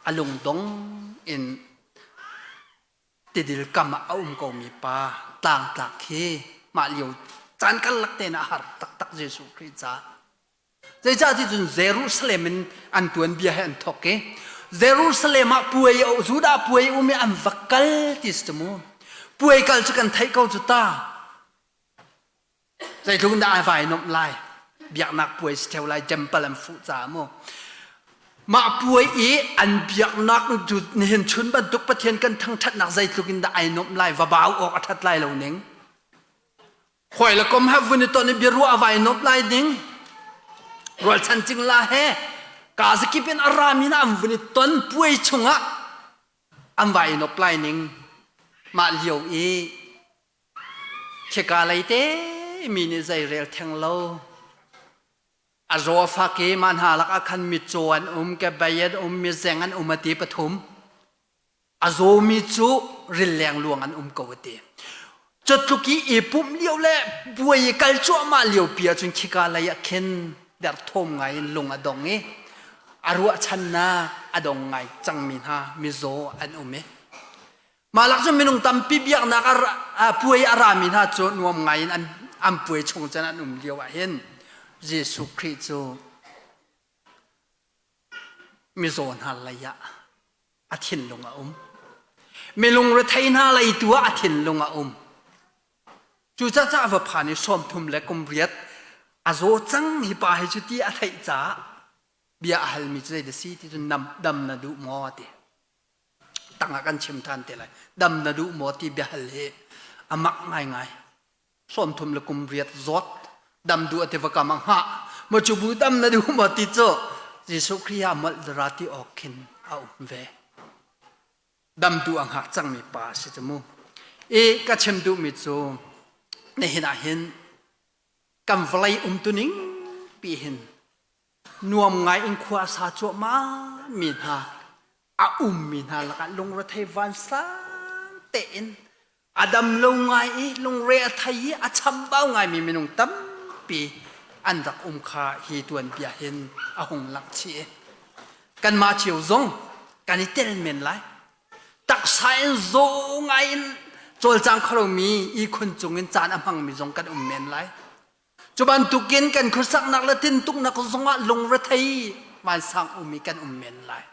Speaker 13: a lungdong in tidil kam ah a um komi pa tlangtlak khi mah lio caan karlak tein a har taktak Jesuh Khrih caah. Zeicah ti cun Jerusalem in an tuanbia he an thawk i Jerusalem ah puai Judah puai um i an va kal ti si mu. Puai kal cu kan theih ko cu ta. Zeitluk in dah ai vai nomh lai. Biaknak puai si theo lai temple an fuh caah mu. Mah puai i an biaknak cu nihin chun bantuk Pathian kan thangṭhatnak zeitluk in dah ai nomh lai va bau awk a ṭhat lai lo ning. Hawi le kom he vun i ton i biaruah a vai nomh lai ding. Rualchan cingla he kaa zakip in a rami na an vun i ton puai chungah an vai i nop lai ning. Mah lio i khika lei te mi nih zei rel theng lo. A zaw a fak i mah hna lakah khan mitcaw an um, kebei an um, mizeng an um a ti pathum. A zawmi cu ril lengluang an um ko a ti. Cutluk i i pumh lio le buai i kal cuahmah lio pi ahcun khika lei ah khin derthawm ngai in lung a dong i a ruahchannak a dong ngai cangmi hna mizaw an um i mah lak cun minung tampi biaknak a puai a rami hna cu nuam ngai in an, an puai chung cun an um lio ah hin. Jesuh Khrih cu mizaw hna lei ah a thinlung a um. Milung rethei hna lei tu ah a thinlung a um. Cucaah a va phan i 30 le kum riat a zaw cang hi pa hi cu ti a theih caah bia a halmi cu zei da si ti cun dam na duh maw ti. Tangah kan chim than te lai. Dam na duh maw ti biahal hi a mak ngaingai. 30 le kum riat zawt dam duh a ti va kam a hngah. Maw cu bu dam na duh maw ti cu Jesuh Khrih ah molh dara ti awk khin a um ve. Dam duh a hngak cangmi pa a si cu mu. I ka chim duhmi cu nihin ah hin kan vawlei umtuning pi hin nuam ngai in khua a sa cuahmah mi hna a ummi hna lakah lungrethei vansang tein a dam lo ngai i lungre a thei i a chambau ngaimi minung tampi an rak um kha hi tuanbia hin a hung langh chih. Kanmah cio zong kan i tel men lai. Taksa in zaw ngai in cawlcang kho lomi ihkhun cung in caan a hmangmi zong kan um men lai. Cu bantukin kan khuasaknak le tintuknak zongah lungrethei vansang um i kan um men lai.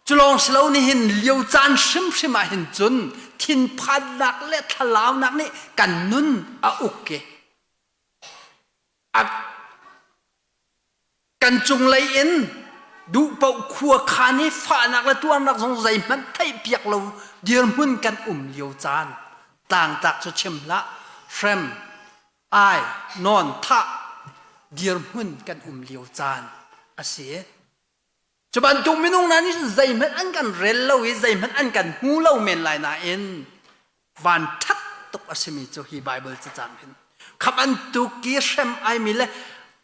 Speaker 13: Cu lawng si lo nihin lio caan hrimhrim ah hin cun thinphannak le thlalaunak nih kan nun a uk i a kan cunglei in duhpaoh khua khan i fahnak le tuarnak zong zeihmanh theihpiak lo dirhmun kan um lio caan tlangtlak cu chim hlah hrem ai nawn thah dirhmun kan um lio caan a si. Cu bantuk minung hna nih zeihmanh an kan rel lo i zeihmanh an kan hmu lo men lai nain van ṭhat tuk a simi cu hi Baibal cacang hin kha bantuk i hrem aimi le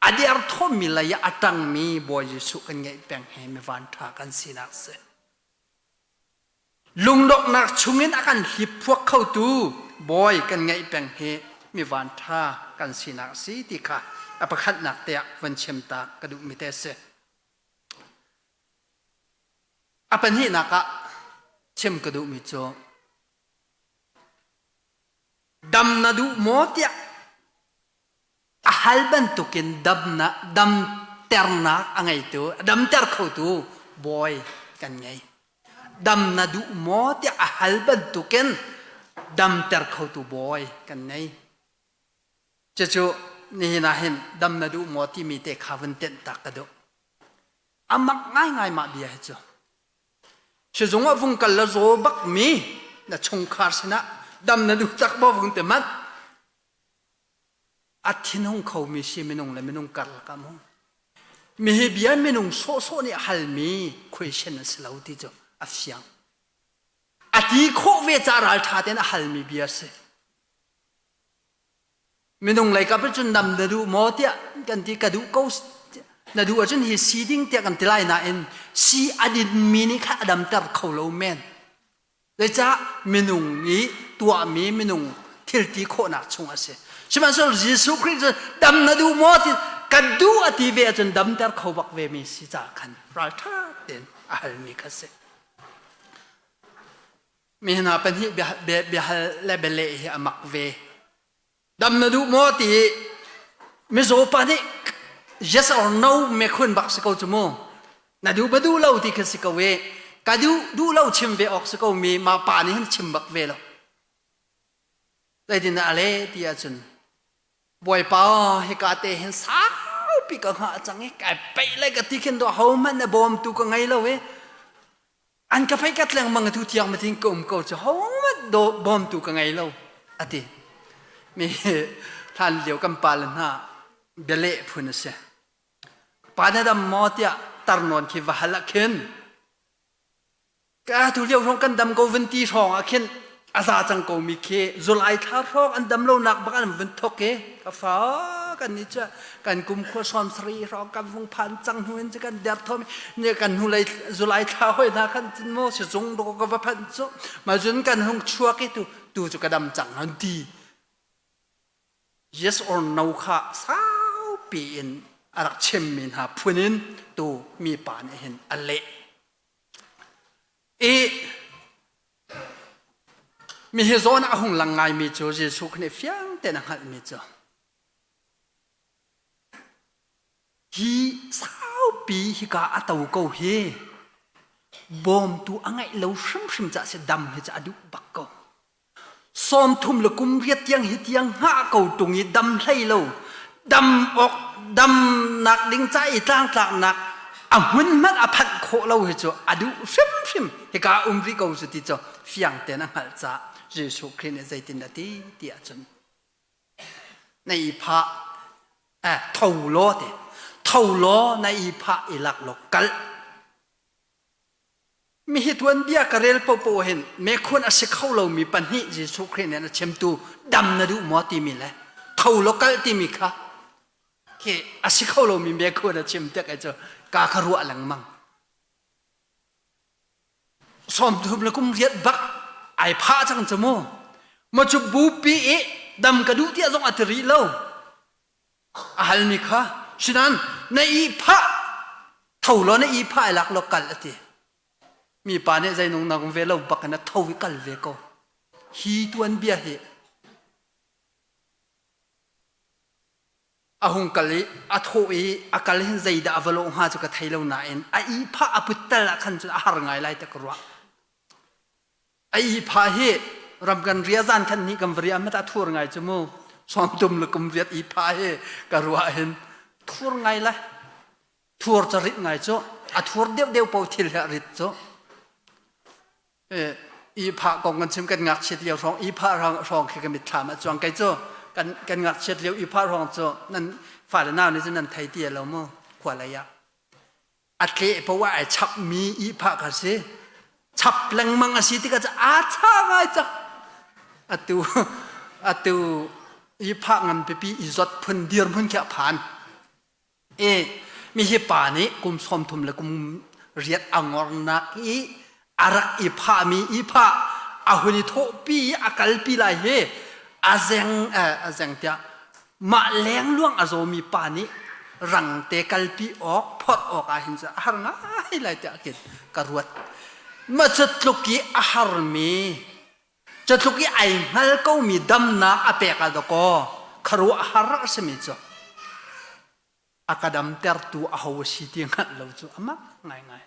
Speaker 13: a derthawmmi lei ah a ṭangmi Bawi Jesuh kan ngeih peng hi mi van ṭha kan sinak a si. Lungdonghnak chungin a kan hliphuak khotu Bawi kan ngeih peng hi mi van ṭha kan sinak a si ti kha a pakhatnak te ah van chim ta ka duhmi te a si. A pahnihnak ah chim ka duhmi cu dam na duh maw tiah a hal bantukin damnak damternak a ngeitu a damter khotu bawi kan ngei. Dam na duh maw tiah a hal bantukin damter khotu bawi kan ngei. Cucu nihin ah hin dam na duh maw timi te kha vun tenh tak ka duh. A mak ngaingai mah bia hi cu. Sizung ah vung kal la zaw bak mi na chungkhar sinah dam na duh tak maw vung te manh. A thinhung kho mi si minung le minung karlak ah mu. Mi hi bia minung sawhsawh nih halmi question a si lo ti cu a fiang. A ti khawh ve ca ralṭha tein a halmi bia si. Minung lei kap cun nam na duh maw tiah kan ti ka duh ko na duh ahcun hi si ding tiah kan ti lai nain si a dinmi nih kha a damter kho lo men. Zeicah minung i tuahmi minung thil ti khawhnak chung a si. Sihmanhsehlaw Jesuh Khrih cu dam na duh maw ti ka duh a ti ve ahcun damter kho bak ve mi si caah khan ralṭha tein a halmi kha si. Mi hna pahnih biahal le bialeh hi a mak ve. Dam na duh maw ti mizaw pa nih yes or no mekhun bak si ko cu mu. Na duh ba duh lo ti kha si ko i ka duh duh lo chim ve awk si ko mi ma pa nih hin chim bak ve lo. Zeitin dah a leh ti ahcun Bawipa hika te hin saupi ka hngah cang i kai peih lai ka ti khin do hohmanh na bawmtu ka ngei lo i an ka pei kat lengmang atu tiang matin ka um ko cu hohmanh do bawmtu ka ngei lo ati mi hlan lio kan pa le hna bialeh phun a si pa na dam maw tiah tarnawn khi va hal ah khin Ka tu lio hrawng kan dam ko vun ti hrawng ah khin a za cang ko mi khi July thla hrawng an dam lo nak bak an vun thok i ka fa kan ni cu kan kum khua sawm sarih hrawng kan vung phan cang hnu in kan der thom ne kan hnu lei July thla hoi hna khan cun mo si zung do ka va phan cu ma cun kan hung chuak i tu tu cu ka dam cang han ti yes or no kha saupi in a rak chim mi hna phun in tu mi pa nih hin a leh I mi hi zawn a hung lang ngaimi cu Jesuh nih fiang tein a hngalhmi cu. Hi saupi hika a to ko hi bawmtu a ngeih lo hrimhrim caah si dam hi cu a duh bak ko. 30 le kum riat tiang hi tiang hngah ko ṭung i dam hlei lo dam awk damnak ding ca i tlangtlaknak a hmun hmanh a phanh khawh lo hi cu a duh hrimhrim hika um rih ko cu ti cu fiang tein a hngalh caah Jesuh Khrih nih zeitin a ti ti ahcun na i phah eh, tho law ti tho law na i phah i lak law kal Mi hi tuanbia ka rel paohpaoh hin mekhun a si kho lomi pahnih Jesuh Khrih nih a chimtu dam na duh maw timi le tho law kal timi kha khi a si kho lomi mekhun a chim tik cu ka ka ruah lengmang. 30 le kum riat bak ai phah cang cu mu. Ma cu bupi i dam ka duh tiah zong a ti rih lo. A halmi kha sinan na i phah tho law na i phah i lak law kal a ti. Mi pa nih zei nung nang ve lo bak in a tho i kal ve ko. Hi tuanbia hi a hung kal i a thawh i a kal hin zeidah a va lawh hnga cu ka thei lo nain a ihphah a put tal ah khan cun a har ngai lai ti ka ruah. A ihphah hi ram kan ria zan khan ni kan va ria mat a thur ngai cu mu sawmtum le kum riat ihphah hi ka ruah hin thur ngai lai thur ca rit ngai cu a thur deuh deuh po thil he rit cu ihphah kong kan chim kan ngakchiat lio hrawng ihphah hrawng khi ka mitthlam ah cuang kei cu kan kan ngakchiat lio ihphah hrawng cu nan fale nau nih cun nan thei ti lo mu khua lei ah a tleh poah ai chapmi ihphah kha si chap lengmang a si tikah aa cha ngai cang atu atu ihphah ngan pipi i zot phun dirhmun khi a phan E mi hi pa nih kum 30 le kum riat a ngornak i a rak i phahmi i phah a hun i thawhpi i a kalpi lai hi a zeng a zeng tiah mah lengluang a zawmi pa nih rangte kalpi awk phorh awk ah hin cu a har ngai lai tiah khin ka ruat ma cu tluk i a harmi cu tluk i ai hngal komi damnak a pek ah dakaw kharuah har a simi cu a ka damtertu aho a si ti hngalh lo cu a mak ngaingai.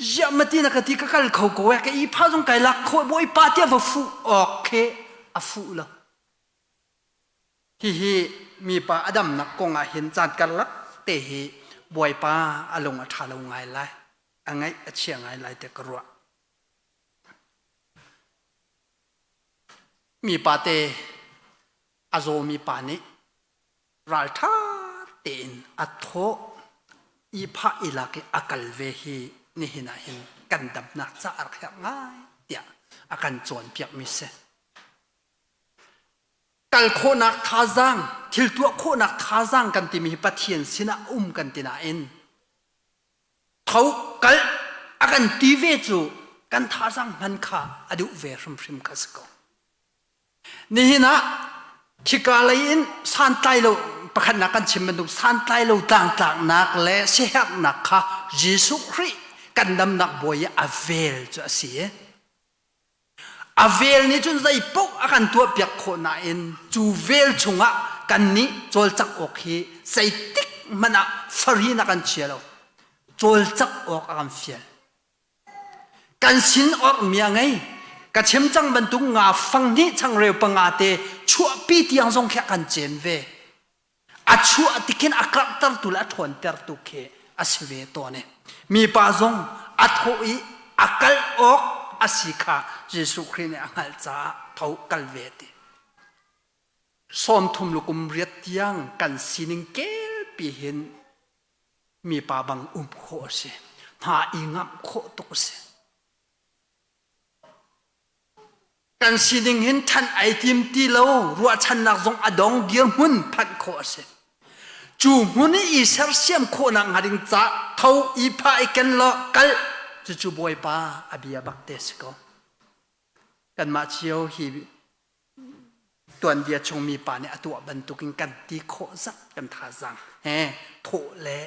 Speaker 13: Ziah mati na ka ti ka kal kho ko e ka i pha zong kai lak kho bawipa tiah va fuh awk khi a fuh lo. Hihi mipa a damnak kong ah hin caan karlak te hi bawipa a lung a ṭha lo ngai lai a ngaih a chia ngai lai tiah ka ruah. Mipa te a zawmi pa nih ralṭha tein a thawh i phah i lak i a kal ve hi nihin ah hin kan damnak ca a rak herh ngai tiah a kan cawnpiakmi si. Kal khawhnak thazaang, thil tuah khawhnak thazaang kan timi hi Pathian sinah um kan ti nain tho kal a kan ti ve cu kan thazaang hman kha a duh ve hrimhrim kha si ko. Nihin ah khika lei in santlai lo pakhatnak kan chim bantuk santlai lo tlangtlaknak le siaherhnak kha Jesuh Khrih kan damnak bawi i a vel cu a si. A vel nih cun zei paoh a kan tuahpiak khawh nain cu vel chungah kannih cawlcangh awk hi zeitik hmanh ah farin a kan chia lo. Cawlcangh awk a kan fial. Kan sin orhmi a ngei. Ka chim cang bantuk nga fang hnih changreu panga te chuahpi tiang zong khi a kan cen ve. A chuah tikhin a karhtertu le a ṭhawntertu khi a si ve tawn i mipa zong a thawh i a kal awk a si kha Jesuh Khrih nih a hngalh caah tho kal ve ti. 30 le kum riat tiang kan sining kelpi hin mipa bang um khawh a si. Hna i ngamh khawh tuk a si. Kan sining hin ṭhan ai tim ti lo, ruahchannak zong a dong dirhmun phanh khawh a si. Cu hmun i i sersiam khawhnak hnga ding ca tho i phah i ken law kal cucu Bawipa a bia bak te si ko. Kanmah cio hi tuanbia chung mipa nih a tuah bantukin kan ti khawh zat kan thazaang he thawh le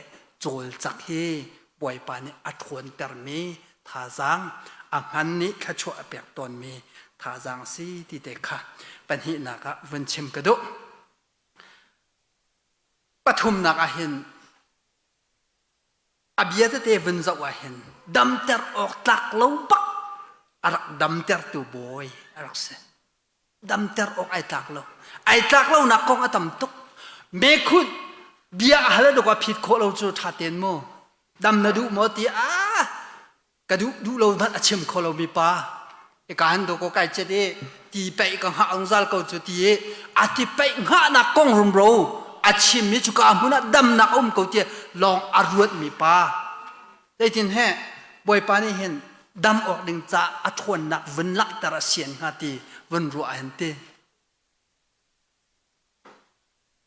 Speaker 13: cawlcak hi Bawipa nih a ṭhawntermi thazaang a hman nih thluachuah a pek tawnmi thazaang si ti te kha pahnihnak ah vun chim ka duh. Pathumnak ah hin a bia tete vun zoh ah hin damter awk tlak lo bak a rak damtertu bawi a rak si. Damter awk ai tlak lo. Ai tlak lonak kong a tam tuk. Mekhut bia a hal dok a phit khawh lo cu ṭha ten mu. Dam na duh maw ti ah ka duh duh lo hmanh a chim kho lomi pa ka han do ko kai chet i ti peih ka hngah zungzal ko cu ti i a ti peih hngahnak kong rumro a chim mi cu ka hmun ah damnak a um ko ti lawng a ruat mi pa zeitin he bawipa nih hin dam awk ding ca a ṭhawnnak vun langhter a sian hnga ti vun ruah hin ti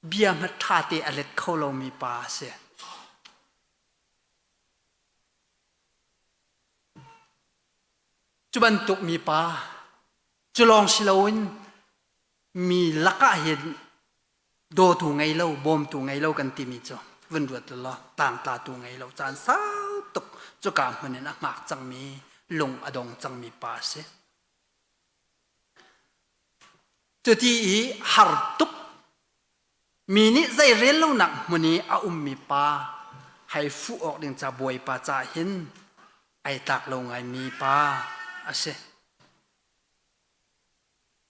Speaker 13: bia hmat ṭha te a let kho lomi pa a si. Cu bantuk mipa cu lawng si loin mi lakah hin dawtu ngei lo, bawmtu ngei lo kan timi cu vun ruat law tlangtlatu ngei lo caan sau tuk cuka hmun in a hngak cangmi lung a dong cangmi pa a si. Cuti i har tuk Mi nih zei rel lonak hmun i a ummi pa hei fuh awk ding ca bawipa ca hin ai tlak lo ngaimi pa a si.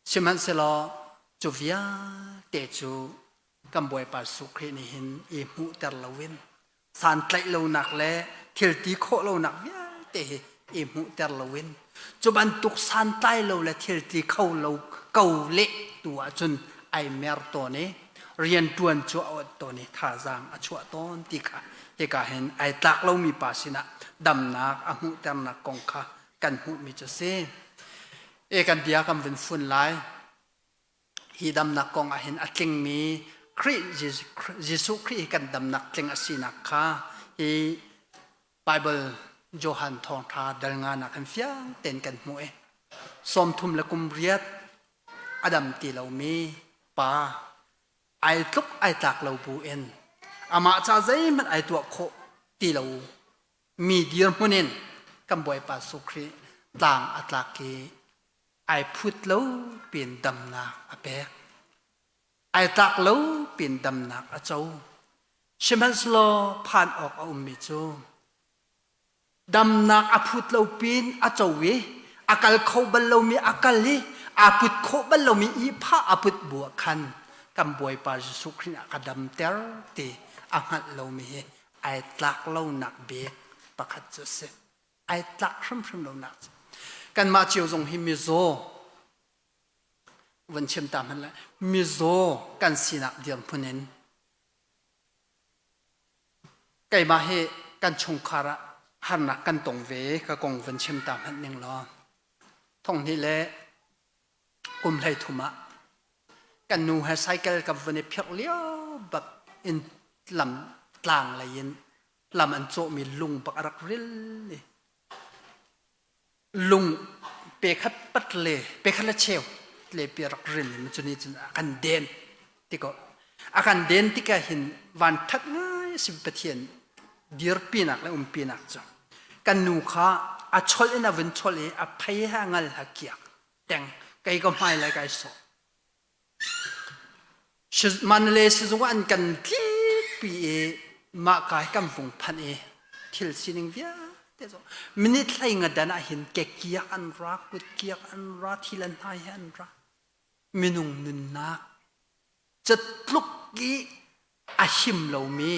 Speaker 13: Sihmanhsehlaw cu vialte cu kan Bawipa Jesuh Khrih nih hin i hmuhter loin santlaih lonak le thil ti khawh lonak vialte hi i hmuhter loin cu bantuk santlai lo le thil ti kho lo ko leh tu ahcun ai mer tawn i rianṭuan cu a ot tawn i thazaang a chuah tawn ti kha hika hin ai tlak lomi pa sinah damnak a hmuhternak kong kha kan hmuhmi cu si. E kan bia kan vun fun lai. Hi damnak kong ah hin a tlingmi Khrih Jesuh Khrih hi kan damnak tling a sinak kha hi Bible Johan thawngṭha dal nga nak hin fiang tein kan hmuh i 30 le kum riat a dam ti lomi pa ai tluk ai tlak lo bu in amah ca zeihmanh ai tuah khawh ti lo mi dirhmun in kan Bawipa Jesuh Khrih tlang a tlak i ai phut lo pin damnak a pek. Ai tlak lo pin damnak a co. Sihmanhsehlaw phan awk a ummi cu damnak a phut lo pin a co i a kal kho bal lomi a kal i aa put khawh bal lomi ihphah a put bu ah khan kan Bawipa Jesuh Khrih nih a ka damter ti a hngalh lomi hi ai tlak lonak bik pakhat cu a si. Ai tlak hrimhrim lonak cu. Kanmah cio zong hi mizaw van chim ta hmanh lai mizaw kan sinak dirhmun in keimah hi kan chungkhar ah harnak kan tong ve ka kong van chim ta hmanh ning law thong hnih le kum hlei thum ah kan nu he cycle ka van i phirh lio bak in lam tlang lei in lam an cawhmi lung bak a rak ril i lung pe khat pat le pe khat le cheu le pi rak ril in cu ni cun a kan den tiko a kan den tikah hin van that ngai si Pathian dirpinak le umpinak cu kan nu kha a chol in a vun chol i a phei ha ngal ha kiak teng kei ka hmai lai kai sawh Mandalay sizung ah an kan tlikpi i mah ka hi kan vung phanh i thil sining vialte cu minute hlei nga dan ah hin ke kiak an ra, kut kiak an ra, thil an hnai he an ra. Minung nunnak catluk i a him lomi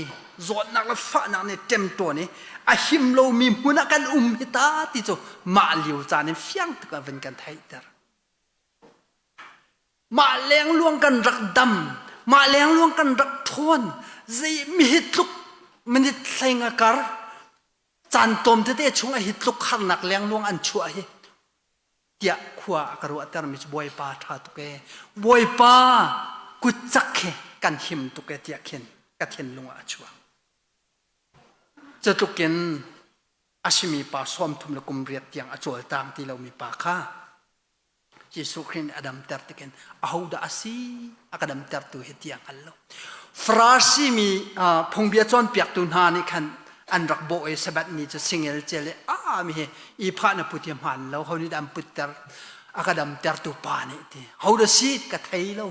Speaker 13: zawtnak le fahnak nih ṭemṭawn i a him lomi hmun ah kan um hi ta ti cu mah lio caan in fiang tuk ah van kan theihter. Mah lengluang kan rak dam, mah lengluang kan rak ṭhawn, zei mi hi tluk minute hleng a kar, caan tlawm tete chung a hi tluk harnak lengluang an chuah hi tiah khua a ka ruahtermi cu Bawipa ṭha tuk ee. Bawipa kut cak hi kan him tuk ee tiah khin ka thinlung ah a chuak. Cutluk in a simi pa 30 le kum riat tiang a cawltang ti lomi pa kha Jesuh Khrih nih a damter tikin ahodah a si a ka damtertu hi ti a hngal lo. Farasi mi phungbia cawnpiaktu hna nih khan an rak bawh i Sabbath ni cu singel cel i a mi hi i phah na put hi hmaan lo ho nih dah an putter a ka damtertu pa nih ti ho dah si ka thei lo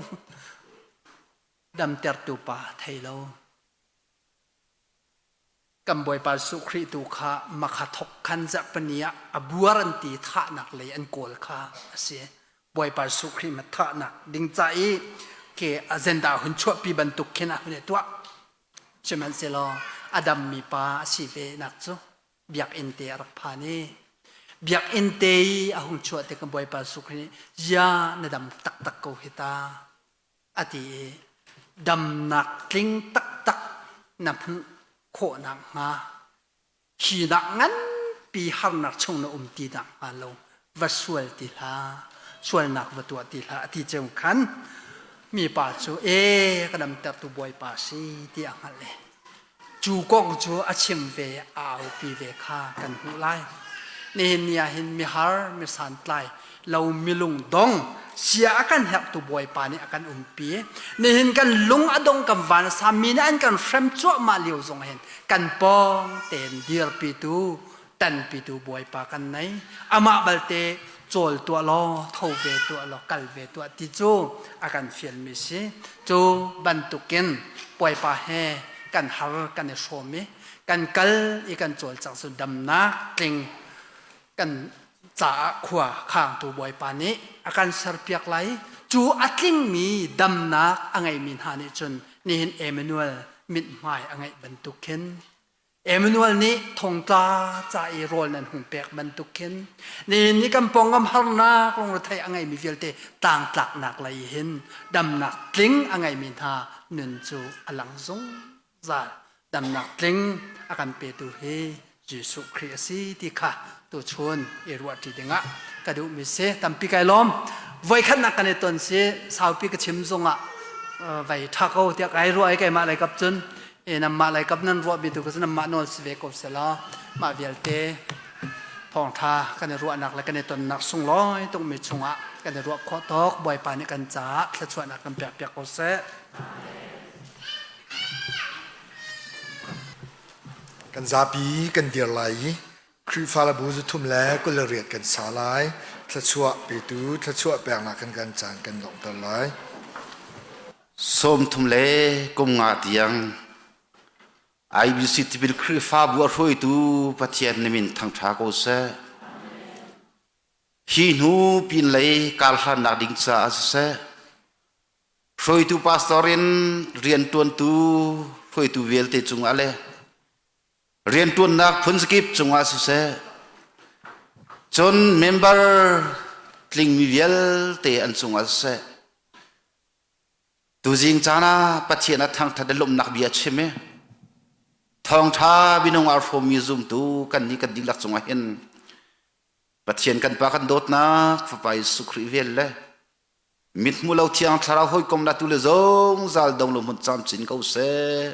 Speaker 13: damtertu pa thei lo. Kan Bawipa Jesuh Khrih tu kha makha thok khan zarhpini ah a buar an ti thahnak lei an kawl kha a si. Bawipa Jesuh Khrih ma thahnak ding ca i ke agenda hun chuahpi bantuk khin a hun i tuah. Sihmanhsehlaw a dammi pa a si ve nak cu biakinn te a rak phan i biakinn te i a hung chuah tik Bawipa Jesuh Khrih nih zia na dam taktak ko hi ta a ti i damnak tling taktak na hmuh khawh nakhnga hi nak nganpi harnak chung na um ti nakhnga lo va sual ti hlah sualnak va tuah ti hlah a ti ceu khan mipa cu e ka damtertu Bawipa si ti a hngalh i cu kong cu a chim ve a aupi ve kha kan hmuh lai. Nihin ni ah hin mihar misantlai lo milung dong sia a kan herhtu Bawipa nih a kan umpi. Nihin kan lung a dong kan van a sa mi nih an kan hrem cuahmah lio zong hin kan pawng tein dirpitu tanpitu Bawipa kan nei. Amah balte cawl tuah law tho ve tuah law kal ve tuah ti cu a kan fialmi si. Cu bantukin Bawipa he kan har kan i hrawm i kan kal i kan cawlcangh cu damnak tling kan caah khua khangtu Bawipa nih a kan serpiak lai. Cu a tlingmi damnak a ngeimi hna nih cun nihin Emmanuel mithmai a ngeih bantuk khin Emmanuel nih thongtla ca i rawl nan hung pek bantuk khin nihin ni kan pawngkam harnak lungrethei a ngeimi vialte tlangtlaknak lei hin damnak tling a ngeimi hna nun cu a lang zungzal. Damnak tling a kan petu hi Jesuh Khrih a si ti kha tuchun i ruahṭi dingah ka duhmi si. Tampi kai lawm. Voikhatnak kan i ton si saupi ka chim zongah vai ṭha ko tiah kai ruah i keimah lei kap cun e namah lei kap nan ruahmi tu ka namah nawl si ve ko selaw mah vialte thawngṭha kan i ruahnak le kan i tonnak sunglawi tukmi chungah kan i ruah khawh tawk Bawipa nih kan caah thluachuahnak kan pek piak ko seh.
Speaker 4: Kan zapi kan dir lai i Khrihfabu zuthum le 28 kan sa lai. Thluachuah petu thluachuah peknak kan kan caan kan donghter lai.
Speaker 14: 30 le kum nga tiang IBC tipil Khrihfabu a hruaitu Pathian na min thangṭha ko seh. Hi hnu pinlei karhlannak ding caah siseh, hruaitu pastor in rianṭuantu hruaitu vialte cungah le rianṭuannak phun zakip cungah siseh, cun member tlingmi vialte an cungah siseh, Tuzing caan ah Pathian a thangṭhat i lawmhnak bia chim i thawngṭha minung aa hrawmmi zumtu kan nih kan dihlak cungah hin Pathian kan Pa kan dawtnak Fapa Jesuh Khrih vel le mithmu lo thiang thlarau hawikom la tu le zungzal dong lo hmun camcin ko seh.